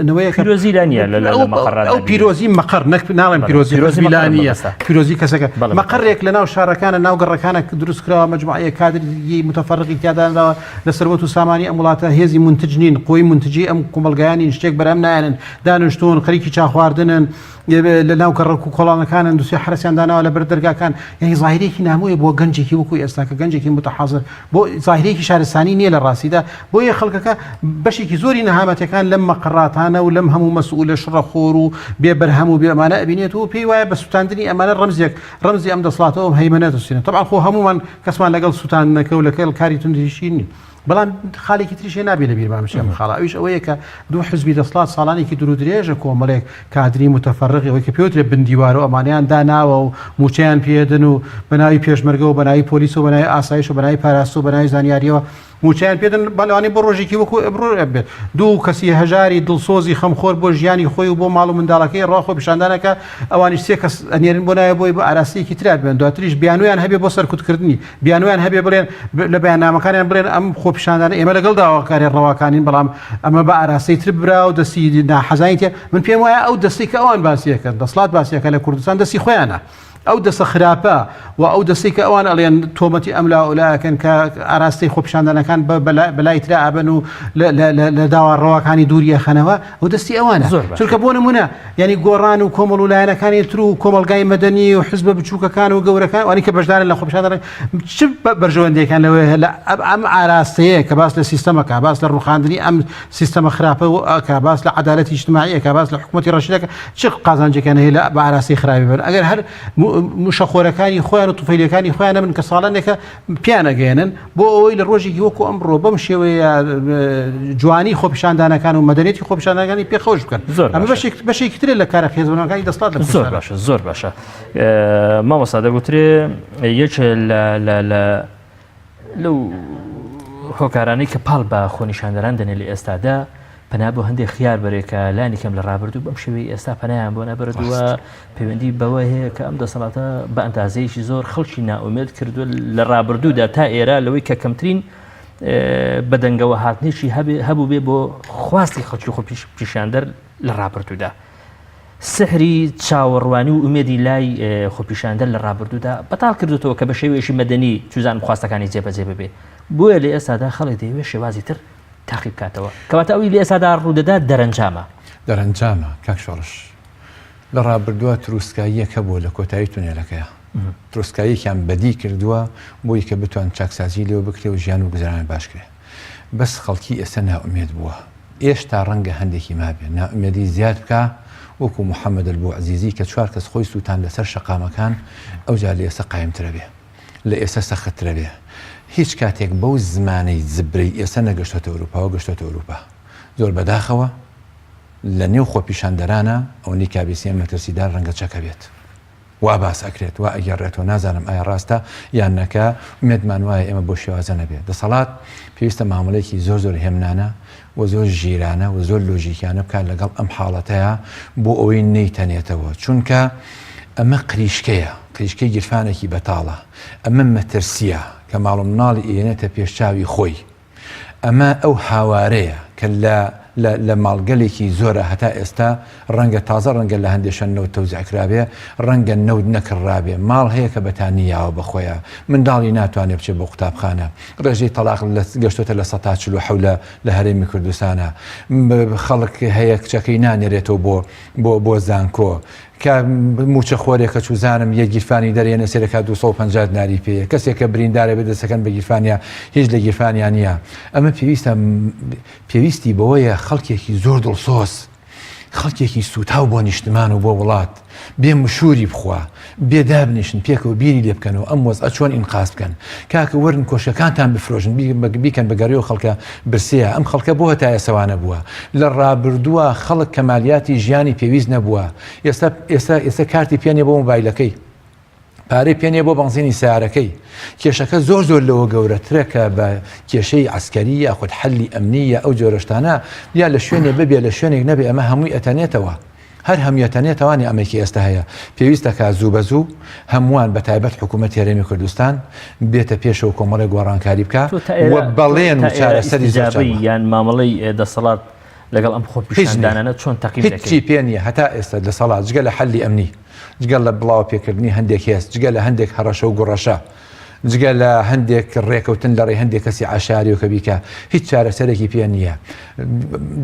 نەوەیە پیرۆزی لا نییە لە مەقەڕات ئەو پیرۆزی مەقەڕ نەک ناڵێم پیرۆزی پیرۆزی حزبی لا مەقەڕ نییە مەبەستە. پیرۆزی کەسەکە بەڵێ مەقەڕێک لە ناو شارەکانە ناو گەڕەکانە دروست کراوە مەجموعەیە کادری متەفەرقی تیادانراوە لە سەروەت و سامانی ئەم وڵاتە هێزی مونتج نین قوەی مونتجی ئەم کۆمەڵگایە نین شتێک بەرهەم نایەنن دانیشتوون خەریکی چا خواردنن لە ناو گەڕەک و کۆڵانەکانن دوسێ حەرەسیان داناوە لە بەر دەرگاکان یعنی زاهیرێکی نامۆیە بۆ گەنجێکی وەکو ئێستا کە گەنجێکی متحازر بۆ زاهیرێکی شارستانی نییە لە ڕاستیدا بۆیە خەڵکەکە بەشێکی زۆری نەهامەتەکان لەم مەقڕاتانە و لەم هەموو مەسئولە شڕەخۆر و بێ بەرهەم و بێ ئەمانە ئەبینێت و پێی وایە بە سوتاندنی ئەمانە ڕەمزێک ڕەمزی ئەم دەسەڵاتەوە ئەم هەیمەنە دەسوتێنن تەبعەن خۆ هەموومان کەسمان لەگەڵ سوتاندنەکە و لەگەڵ کاری توندتیژی نین بەڵام خاڵێکی تریش هەیە نابێ لە بیرمان بچێ ئەم خاڵە ئەویش ئەوەیە کە دوو حزبی دەسەڵات ساڵانێکی دوور و درێژە کۆمەڵێک کادری متەفەرغ ئەوەی کە پێوترێ بندیوار و ئەمانەیان داناوە و مووچەیان پێدن و بە ناوی پێشمەرگە و بە ناوی پۆلیس و بە ناوی ئاسایش و بە ناوی پاراستن و بە ناوی زانیاریەوە مووچەیان پێدن بەڵێ بۆ ڕۆژێکی وەکو ئەمڕۆ بێت دوو کەسی هەژاری دڵسۆزی خەمخۆر بۆ ژیانی خۆی و بۆ ماڵ و منداڵەکەی ڕوا خۆپیشاندانەکە ئەوانیش سێ کەس ئەنێرن بۆ ناوێ بۆی بە ئاراستەیەکی ترا ببەن دواتریش بیانویان هەبێ بۆ سەرکوتکردنی بیانویان هەبێ بڵێن لە بەیاننامەکانیان بڵێن ئەم خۆپیشاندانە ئێمە لەگەڵ داواکاری ڕەواکانین بەڵام ئەمە بە ئاراستەی تر برا و دەستی ناحەزانی تێ من پێم وایە ئەو دەستی کە ئەوان باسیەکەن دەسڵات باسیەکە لە کوردستان دەستی خۆیانە. ئەو دەسە خراپە و ئەو دەستەی کە ئەوان ئەڵێن تۆمەتی ئەم لا و لاکەن کە ئاراستەی خۆپیشاندانەکان بەلای ترا ئەبن و لە داوا ڕەواکانی دووری ئەخەنەوە ئەو دەستی ئەوانە چونکە بۆ نمونە یعنی گۆڕان و کۆمەڵ و لایەنەکانی تر و کۆمەڵگای مەدەنی و حزبە بچووکەکان و گەورەکان وانی کە بەشدارن لە خۆپیشاندان چ بەرژەوەندیەکان لەوەیە لە ئەم ئاراستەیە کە باس لە سیستەمەکە باس لە ڕوخاندنی ئەم سیستەمە خراپە و ئەکا باس لە عەدالەتی ئیجتماعی ئەکا باس لە حکوومەتی ڕەشید ئەکا چ قازانجێکیان هەیە لە بە ئاراستەی خراپی بن ئەگەر هەر مشەخۆرەکانی خۆیان و توفەیلەکانی خۆیان نەبن کە ساڵانێکە پیان ئەگەیەنن بۆ ئەوەی لە ڕۆژێکی وەکو ئەمڕۆ بەم شێوەیە جوانی خۆپیشاندانەکان و مەدەنیەتی خۆپیشاندانەکانی پێ خۆش بکەن زۆر ئەمە باشە. بەشێک بەشێکی ترە لە کارە خێزبەنەکانی دەسەڵات لە زۆر کوردستان. باشە زۆر باشە مامۆستا دەگوترێ یەکێ لە لە لە لەو هۆکارانەی کە پاڵ بە خۆنیشاندەران دەنێ لە ئێستادا پەنا بۆ هەندێک خیار بەرێ کە لانی کەم لە ڕابردوو بەم شێوەی ئێستا پەنایان بۆ نەبردووە پەیوەندی بەوە هەیە کە ئەم دەسەڵاتە بە ئەندازەیەکی زۆر خەڵکی نائومێد کردووە لە ڕابردوودا تا ئێرە لەوەی کە کەمترین بەدەنگەوە هاتنێکی هەبوو بێ بۆ خواستی خەڵکی خۆ پیشاندەر لە ڕابردوودا. سحری چاوەڕوانی و ئومێدی لای خۆپیشاندەر لە ڕابردوودا بەتاڵ کردوتەوە کە بە شێوەیەکی مەدەنی چوزانم خواستەکانی جێبەجێ ببێ بۆیە لە ئێستادا خەڵک دەیەوێت شێوازی تر تاقی بکاتەوە کەواتە ئەوی لە ئێستادا ڕوودەدات دەرەنجامە. دەرەنجامە کاک شۆڕش. لە ڕابردووە تروسکاییەک هەبووە لە کۆتایی تونێلەکەیا. تروسکاییەکیان بەدی کردووە بۆی کە بتوان چاکسازی لێوە بکرێ و ژیان و گوزەرانیان باش کرێ. بەس خەڵکی ئێستا نائومێد بووە. ئێشتا ڕەنگە هەندێکی مابێ نائومێدی زیاد بکا وەکو محمد البوعزیزی کە چوار کەس خۆی سوتاند لەسەر شەقامەکان ئەوجا لە ئێستا قایمترە بێ لە ئێستا سەختترە بێ هیچ کاتێک بەو زمانەی زبرەی ئێستا نەگەشتۆتە ئەوروپاوە گەشتۆتە ئەوروپا زۆر بەداخەوە لە نێو خۆپیشاندەرانە ئەوەندەی کابیسیە مەترسیدار ڕەنگە چەکە بێت. وا باس ئەکرێت وا ئەگێڕرێتەوە نازانم ئایا ڕاستە یان نە کە ئومێدمان وایە ئێمە بەو شێوازە نەبێ دەسەڵات پێویستە مامەڵەیەکی زۆر زۆر هێمنانە و زۆر ژیرانە و زۆر لۆژیکیانە بکات لەگەڵ ئەم حاڵەتەیە بۆ ئەوەی نەیتەنێتەوە چونکە ئەمە قریشکەیە قریشکەی گیرفانێکی بەتاڵە ئەمە مەترسیە کە ماڵ و مناڵی ئێنێتە پێشچاوی خۆی ئەمە ئەو هاوارەیە کە لە لە لە ماڵگەلێکی زۆرا هەتا ئێستا ڕەنگە تازە ڕەنگە لە هەندێ شوێن نەوت تەوزیع کرابێ ڕەنگە نەوت نەکڕرابێ ماڵ هەیە کە بەتانی یاوە بە خۆیا منداڵی ناتوانێ بچێ بۆ قوتابخانە ڕێژەی تەڵاق لە گەشتۆتە 47% لە لە هەرێمی کوردستانا خەڵک هەیە کچەکەی نانێرێتەوە بۆ بۆ بۆ زانکۆ کە موچە خۆرێکە چوزانم یەک گیرفانی دەرێنێ سەیرەکا 250 دیناری پێیە کەسێک کە بریندارە بێ دەستەکەن بە گیرفانیا هیچ لە گیرفانیا نییە ئەمە پێویستە پێویستی بەوەیە خەڵکێکی زۆر دڵسۆز خەڵکێکی سووتاو بۆ نیشتمان و بۆ وڵات بێ مشووری بخوا بێ دابنیشن پێکەوە بیری لێ بکەنەوە ئەم وەزعە چۆن ئینقاز بکەن کاکە وەرن کۆشکەکانتان بفرۆشن بیکەن بە گەڕی و خەڵکە برسیە ئەم خەڵکە بۆ هەتا ئێستا وا نەبووە لە ڕابردووە خەڵک کەمالیاتی ژیانی پێویست نەبووە ئێستا ئێستا ئێستا کارتی پێ نیە بۆ مۆبایلەکەی پارەی پێ نیە بۆ بەنزینی سیارەکەی کێشەکە زۆر زۆر لەوە گەورەترە کە بە کێشەی عسکەری یاخود حەلی ئەمنی یا ئەو جۆرەشتانە یا لە شوێنێ ببێ لە شوێنێک نەبێ ئەمە هەمووی ئەتەنێتەوە هەر هەموویە تەنێتەوانی ئەمەی کە ئێستا هەیە پێویستە کا زوو بە زوو هەمووان بە تایبەت حکوومەتی هەرێمی کوردستان بێتە پێشەوە کۆمەڵێک گۆڕانکاری بکا تۆ تا و ئێرە بەڵێن تا و ئێرە چارەسەری زۆر چاک ئیستیجابەی بە. یان مامەڵەی دەسەڵات لەگەڵ ئەم هیچ نییە خۆپیشاندانانە چۆن تەقیم هیچی دەکەی؟ پێ نییە هەتا ئێستا دەسەڵات جگە لە حەلی ئەمنی جگە لە بڵاوە پێکردنی هەندێک هێز جگە لە هەندێک هەڕەشە و گوڕەشە جگە لە هەندێک ڕێکەوتن لە ڕێی هەندێک کەسی عەشاری و کە بیکا هیچ چارەسەرێکی پێ نییە.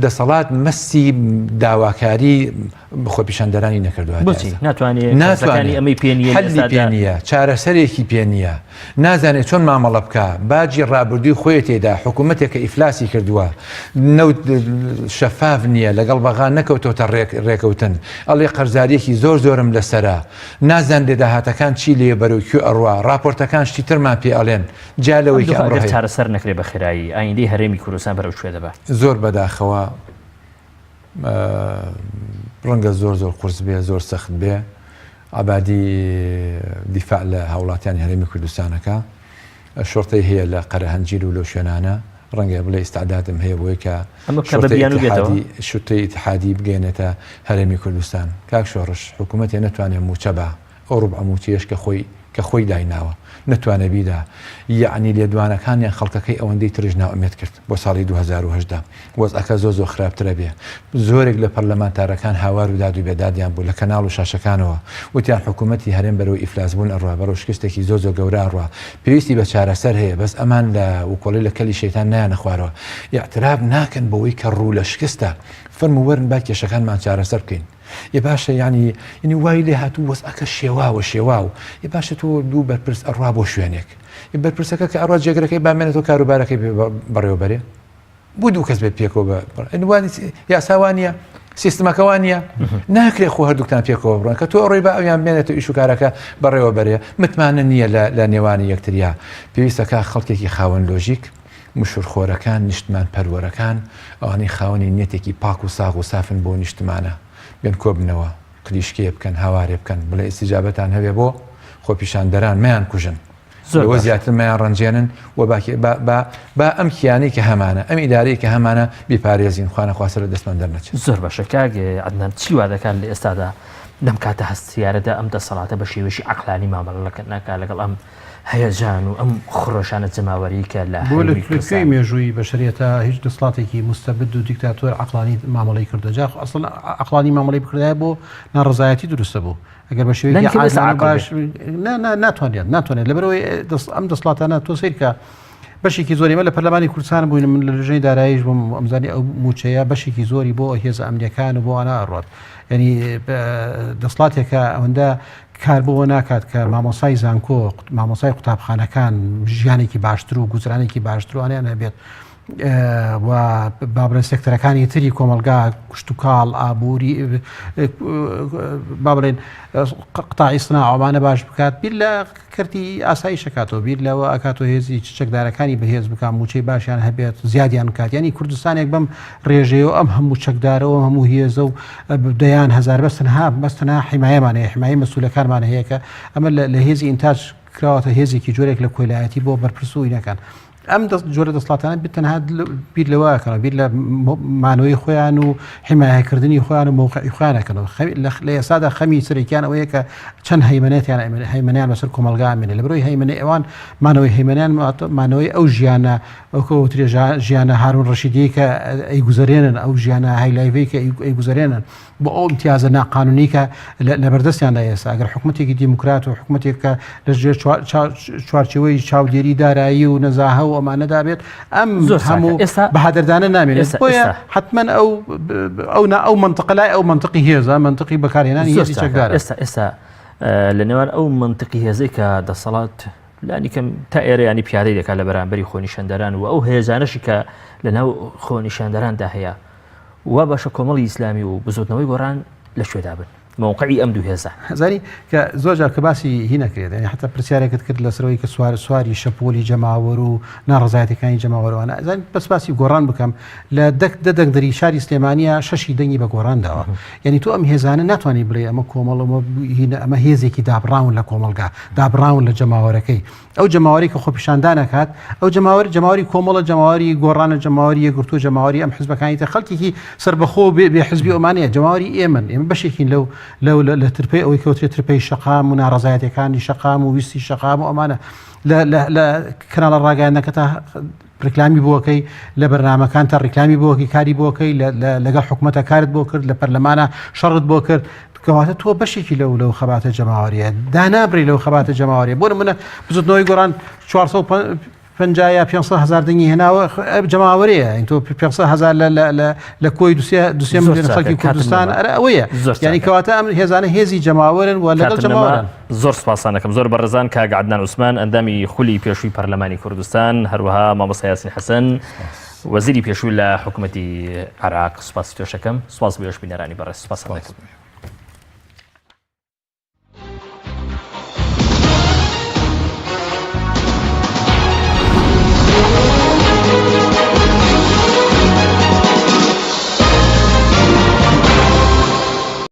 دەسەڵات مەستی داواکاری خۆپیشاندەرانی نەکردووە. بۆچی ناتوانێ ناتوانێ ئەمەی پێ نییە حەلی پێ نییە چارەسەرێکی پێ نییە نازانێت چۆن مامەڵە بکا باجی ڕابردووی خۆی تێدا حکوومەتێک کە ئیفلاسی کردووە نەوت شەفاف نییە لەگەڵ بەغا نەکەوتۆتە ڕێکەوتن ئەڵێ قەرزاریەکی زۆر زۆرم لەسەرە نازانرێ داهاتەکان چی لێیە بەرەو کوێ ئەڕوا، ڕاپۆرتەکان شتی ترمان پێ ئەڵێن جیا ئەم لەوەی کە دۆخە ئەمڕۆ ئەگەر هەیە. چارەسەر نەکرێ بە خێرایی ئایندەی هەرێمی کوردستان بەرەو کوێ دەبا؟ زۆر بەداخەوە ڕەنگە زۆر زۆر قورس بێ، زۆر سەخت بێ. عەبادی دیفاع لە هاوڵاتیانی هەرێمی کوردستان ئەکا. شوڕتەی هەیە لە قەرەهەنجیر و لەو شوێنانە، ڕەنگە بڵێ ئیستعدادم هەیە بۆی کە ئەمە بکا بە شوڕتەی بیانوو بێتەوە؟ ئیتیحادی شوڕتەی ئیتیحادی بگەیەنێتە هەرێمی کوردستان. کاک شۆڕش، حکوومەتێ نەتوانێ مووچە با، ئەو ڕوبعە مووچەیەش کە خۆی. کە خۆی دایناوە نەتوانێ بیدا یەعنی لێدوانەکانیان خەڵکەکەی ئەوەندەی ترش نائومێد کرد بۆ ساڵی 2018 وەزعەکە زۆر زۆر خراپترە بێ زۆرێک لە پەرلەمانتارەکان هاوار و داد و بێدادیان بوو لە کەناڵ و شاشەکانەوە وتیان حکوومەتی هەرێم بەرەو ئیفلاس بوون ئەڕوا بەرەو شکستێکی زۆر زۆر گەورە ئەڕوا پێویستی بە چارەسەر هەیە بەس ئەمان لە وکۆڵی لە کەلی شەیتان نایەنە خوارەوە ئیعتراف ناکەن بەوەی کە ڕوو لە شکستە فەرموو وەرن با کێشەکانمان چارەسەر بکەین. ئێ باشە یانی یعنی وای لێ هاتوو وەزعەکە شێواوە شێواو ئێ باشە تۆ دوو بەرپرس ئەڕوا بۆ شوێنێک ئێ بەرپرسەکە کە ئەڕوا جێگرەکەی بامێنێتەوە کاروبارەکەی پێ بەڕێوەبەرێ بۆ دوو کەس بێت پێکەوە بە یاسا وانە سیستمەکە وانە ناکرێ خۆ هەردووکتان پێکەوە بڕۆن کە تۆ ئەڕۆی بە ئەویان بێنێتەوە ئیش و کارەکە بەڕێوە بەرێ متمانە نییە لە نێوانی یەکتریا پێویستەکە خەڵکێکی خاوەن لۆژیک مشورخۆرەکان، نیشتمان پەروەرەکان، ئەوانەی خاوەنی نیەتێکی پاک و ساغ و سافن بۆ نیشتمانە، بێن کۆبنەوە، قریشکێ بکەن، هاوارێ بکەن، بڵێ ئیستیجابەتان هەبێ بۆ خۆپیشاندەران، مەیان کوژن، زۆر لەوە باشە. زیاتر مەیان ڕەنجێنن و با با با با ئەم کیانەی کە هەمانە، ئەم ئیدارەی کە هەمانە بیپارێزین، خوانەخواستە لە دەستمان دەرنەچێت. زۆر باشە کاک عەدنان چی وا دەکات لە ئێستادا لەم کاتە هەستیارەدا ئەم دەسەڵاتە بە شێوەیەکی عەقلانی مامەڵە نەکات لەگەڵ ئەم هەیەجان و ئەم خرۆشانە جەماوەریی کە لە بۆ لە هەرێمی کوێی کوردستان. مێژووی بەشەریەتا هیچ دەسڵاتێکی موستەبد و دیکتاتۆر عەقڵانی مامەڵەی کردوە جا خۆ ئەسڵەن عەقڵانی مامەڵەی بکردایە بۆ ناڕەزایەتی دروستە بوو ئەگەر بە شێوەیەکی لانی کەم ئێستا عادلانە عاقڵ باش بێ. نا نا ناتوانێت ناتوانێت لەبەرئەوەی دەس ئەم دەسڵاتانە تۆ سەیرکە بەشێکی زۆری ئێمە لە پەرلەمانی کوردستان بووین من لە لژنەی داراییش بووم ئەمزانی ئەو موچەیە بەشێکی زۆری بۆ هێزە ئەمنیەکان و بۆ ئەوانە ئەڕوات یعنی دەسڵاتێکە ئەوەندە کار بەوە ناکات کە مامۆستای زانکۆ، مامۆستای قوتابخانەکان ژیانێکی باشتر و گوزرانێکی باشتر و ئەوانەیان هەبێت و با بڵێن سێکتەرەکانی تری کۆمەڵگا کشتتوکاڵ ئابووری با بڵێن قطاعی صناعە ئەوانە باش بکات بیر لە کەرتی ئاسایش ئەکاتەوە بیر لەوە ئەکاتەوە هێزی چەکدارەکانی بەهێز بکات موچەی باشیان هەبێت زیادیان بکات یعنی کوردستانێک بەم ڕێژەیە و ئەم هەموو چەکدارەوە هەموو هێزە و دەیان هەزار بەس تەنها بەس تەنها حیمایەمان هەیە حمایە مەسولەکانمان هەیە کە ئەمە لە هێزی ئینتاج کراوەتە هێزێکی جۆرێک لە کۆیلایەتی بۆ بەرپرس و ئینەکان ئەم جۆرە دەسڵاتانە بێت تەنها بیر لەوە ئەکەنەوە بیر لە مانەوەی خۆیان و حیمایەکردنی خۆیان و مەوقعی خۆیان ئەکەنەوە لە ئێستادا خەمی سەرەکیان ئەوەیە کە چەند هەیمەنێتیان هەیمەنیان بەسەر کۆمەڵگا ئەمێنێ لە بەرەوەی هەیمەنەی ئەوان مانەوەی هەیمەنیان مانەوەی ئەو ژیانە ئەوکەوترێ ژیانە هارون ڕەشیدی کە ئەیگوزەرێنن ئەو ژیانە high life ەی کە ئەیگوزەرێنن بۆ ئەو ئیمتیازە ناقانونی کە لەبەردەستیاندا ئێستا ئەگەر حکومەتێکی دیموکرات و حکومەتێک کە لە ژێر چوارچێوەی چاودێری دارایی و نەزاهە و ئەمانەدا بێت ئەم زۆر هەموو ئێستا بەهادەردانە نامێنێت ئێستا بۆیە ئێستا حتمما ئەو ئەو نا ئەو منطقە لای ئەو منطقی هێزە منطقی بەکارهێنانی زۆر هێزی چاکە. چەکدارە ئێستا ئێستا لە نێوان ئەو منطقی هێزەی کە دەسەڵات لانی کەم تا ئێرە ینی پیادەی دەکات لە بەرامبەری خۆنیشاندەران و ئەو هێزانەشی کە لە ناو خۆنیشاندەراندا هەیە وا باشە کۆمەڵی ئیسلامی و بزوتنەوەی گۆڕان لە کوێدا بن مەوقعی ئەم دوو هێزە؟ زانی کە زۆر جار کە باسی هی نەکرێت یعنی حتا پرسیارێکت کرد لەسەرەوەی کە سوار سواری شەپۆلی جەماوەر و ناڕەزایەتەکانی جەماوەروانە زانی بەس باسی گۆڕان بکەم لە دەک دە دەنگدەری شاری سلێمانیا شەشی دەنگی بە گۆڕان داوە یعنی تۆ ئەم هێزانە ناتوانانی بڵێ ئەمە کۆمەڵ ئەمە هینە ئەمە هێزێکی دابڕاون لە کۆمەڵگا دابڕاون لە جەماوەرەکەی ئەو جەماوەرەی کە خۆپیشاندان ئەکات ئەو جەماوەر جەماوەری کۆمەڵە جەماوەری گۆڕانە جەماوەری یەکگرتوو جەماوەری ئەم حزبەکانی تر خەڵکێکی سەربەخۆ بێ بێ حزبی ئەمانەیە جەماوەری ئێمەن ئێمە بەشێکین لەو لەو لە ترپەی ئەوەی کەوترێ ترپەی شەقام و ناڕەزایەتەکانی شەقام و ویستی شەقام و ئەمانە لە لە لە کەناڵە ڕاگەیاندنەکە تا ڕیکلامی بۆکەی لە بەرنامەکان تا ڕیکلامی بۆکی کاری بۆکەی لەگەڵ حکوومەتە کارت بۆ کرد لە پەرلەمانە شەڕت بۆ کرد کەواتە تۆ بەشێکی لەو لەو خەباتە جەماوەریە دانابری لەو خەباتە جەماوەریە بۆ نمونە بزوتنەوەی گۆڕان 450 یا 500 هزار دەنگی هێناوە جەماوەرەیە این تۆ 500 هزار لە لە لە لە کۆی دوسێ دوسێ زۆر ملیۆن چاکە، خەڵکی کاتم کوردستان نەما. ئەرە ئەوەیە زۆر یعنی چاکە. کەواتە ئەم هێزانە هێزی جەماوەرن و لەگەڵ کاتم نەما جەماوەرن زۆر سپاسان دەکەم زۆر بەڕێزان کاک عەدنان عوسمان ئەندامی خولی پێشووی پەرلەمانی کوردستان هەروەها مامۆستا یاسین حەسەن وەزیری پێشوو لە حکوومەتی عێراق سپاسی تۆشەکەم سپاس بۆ یش بینەرانی بەڕێز سپاسان دەکەم.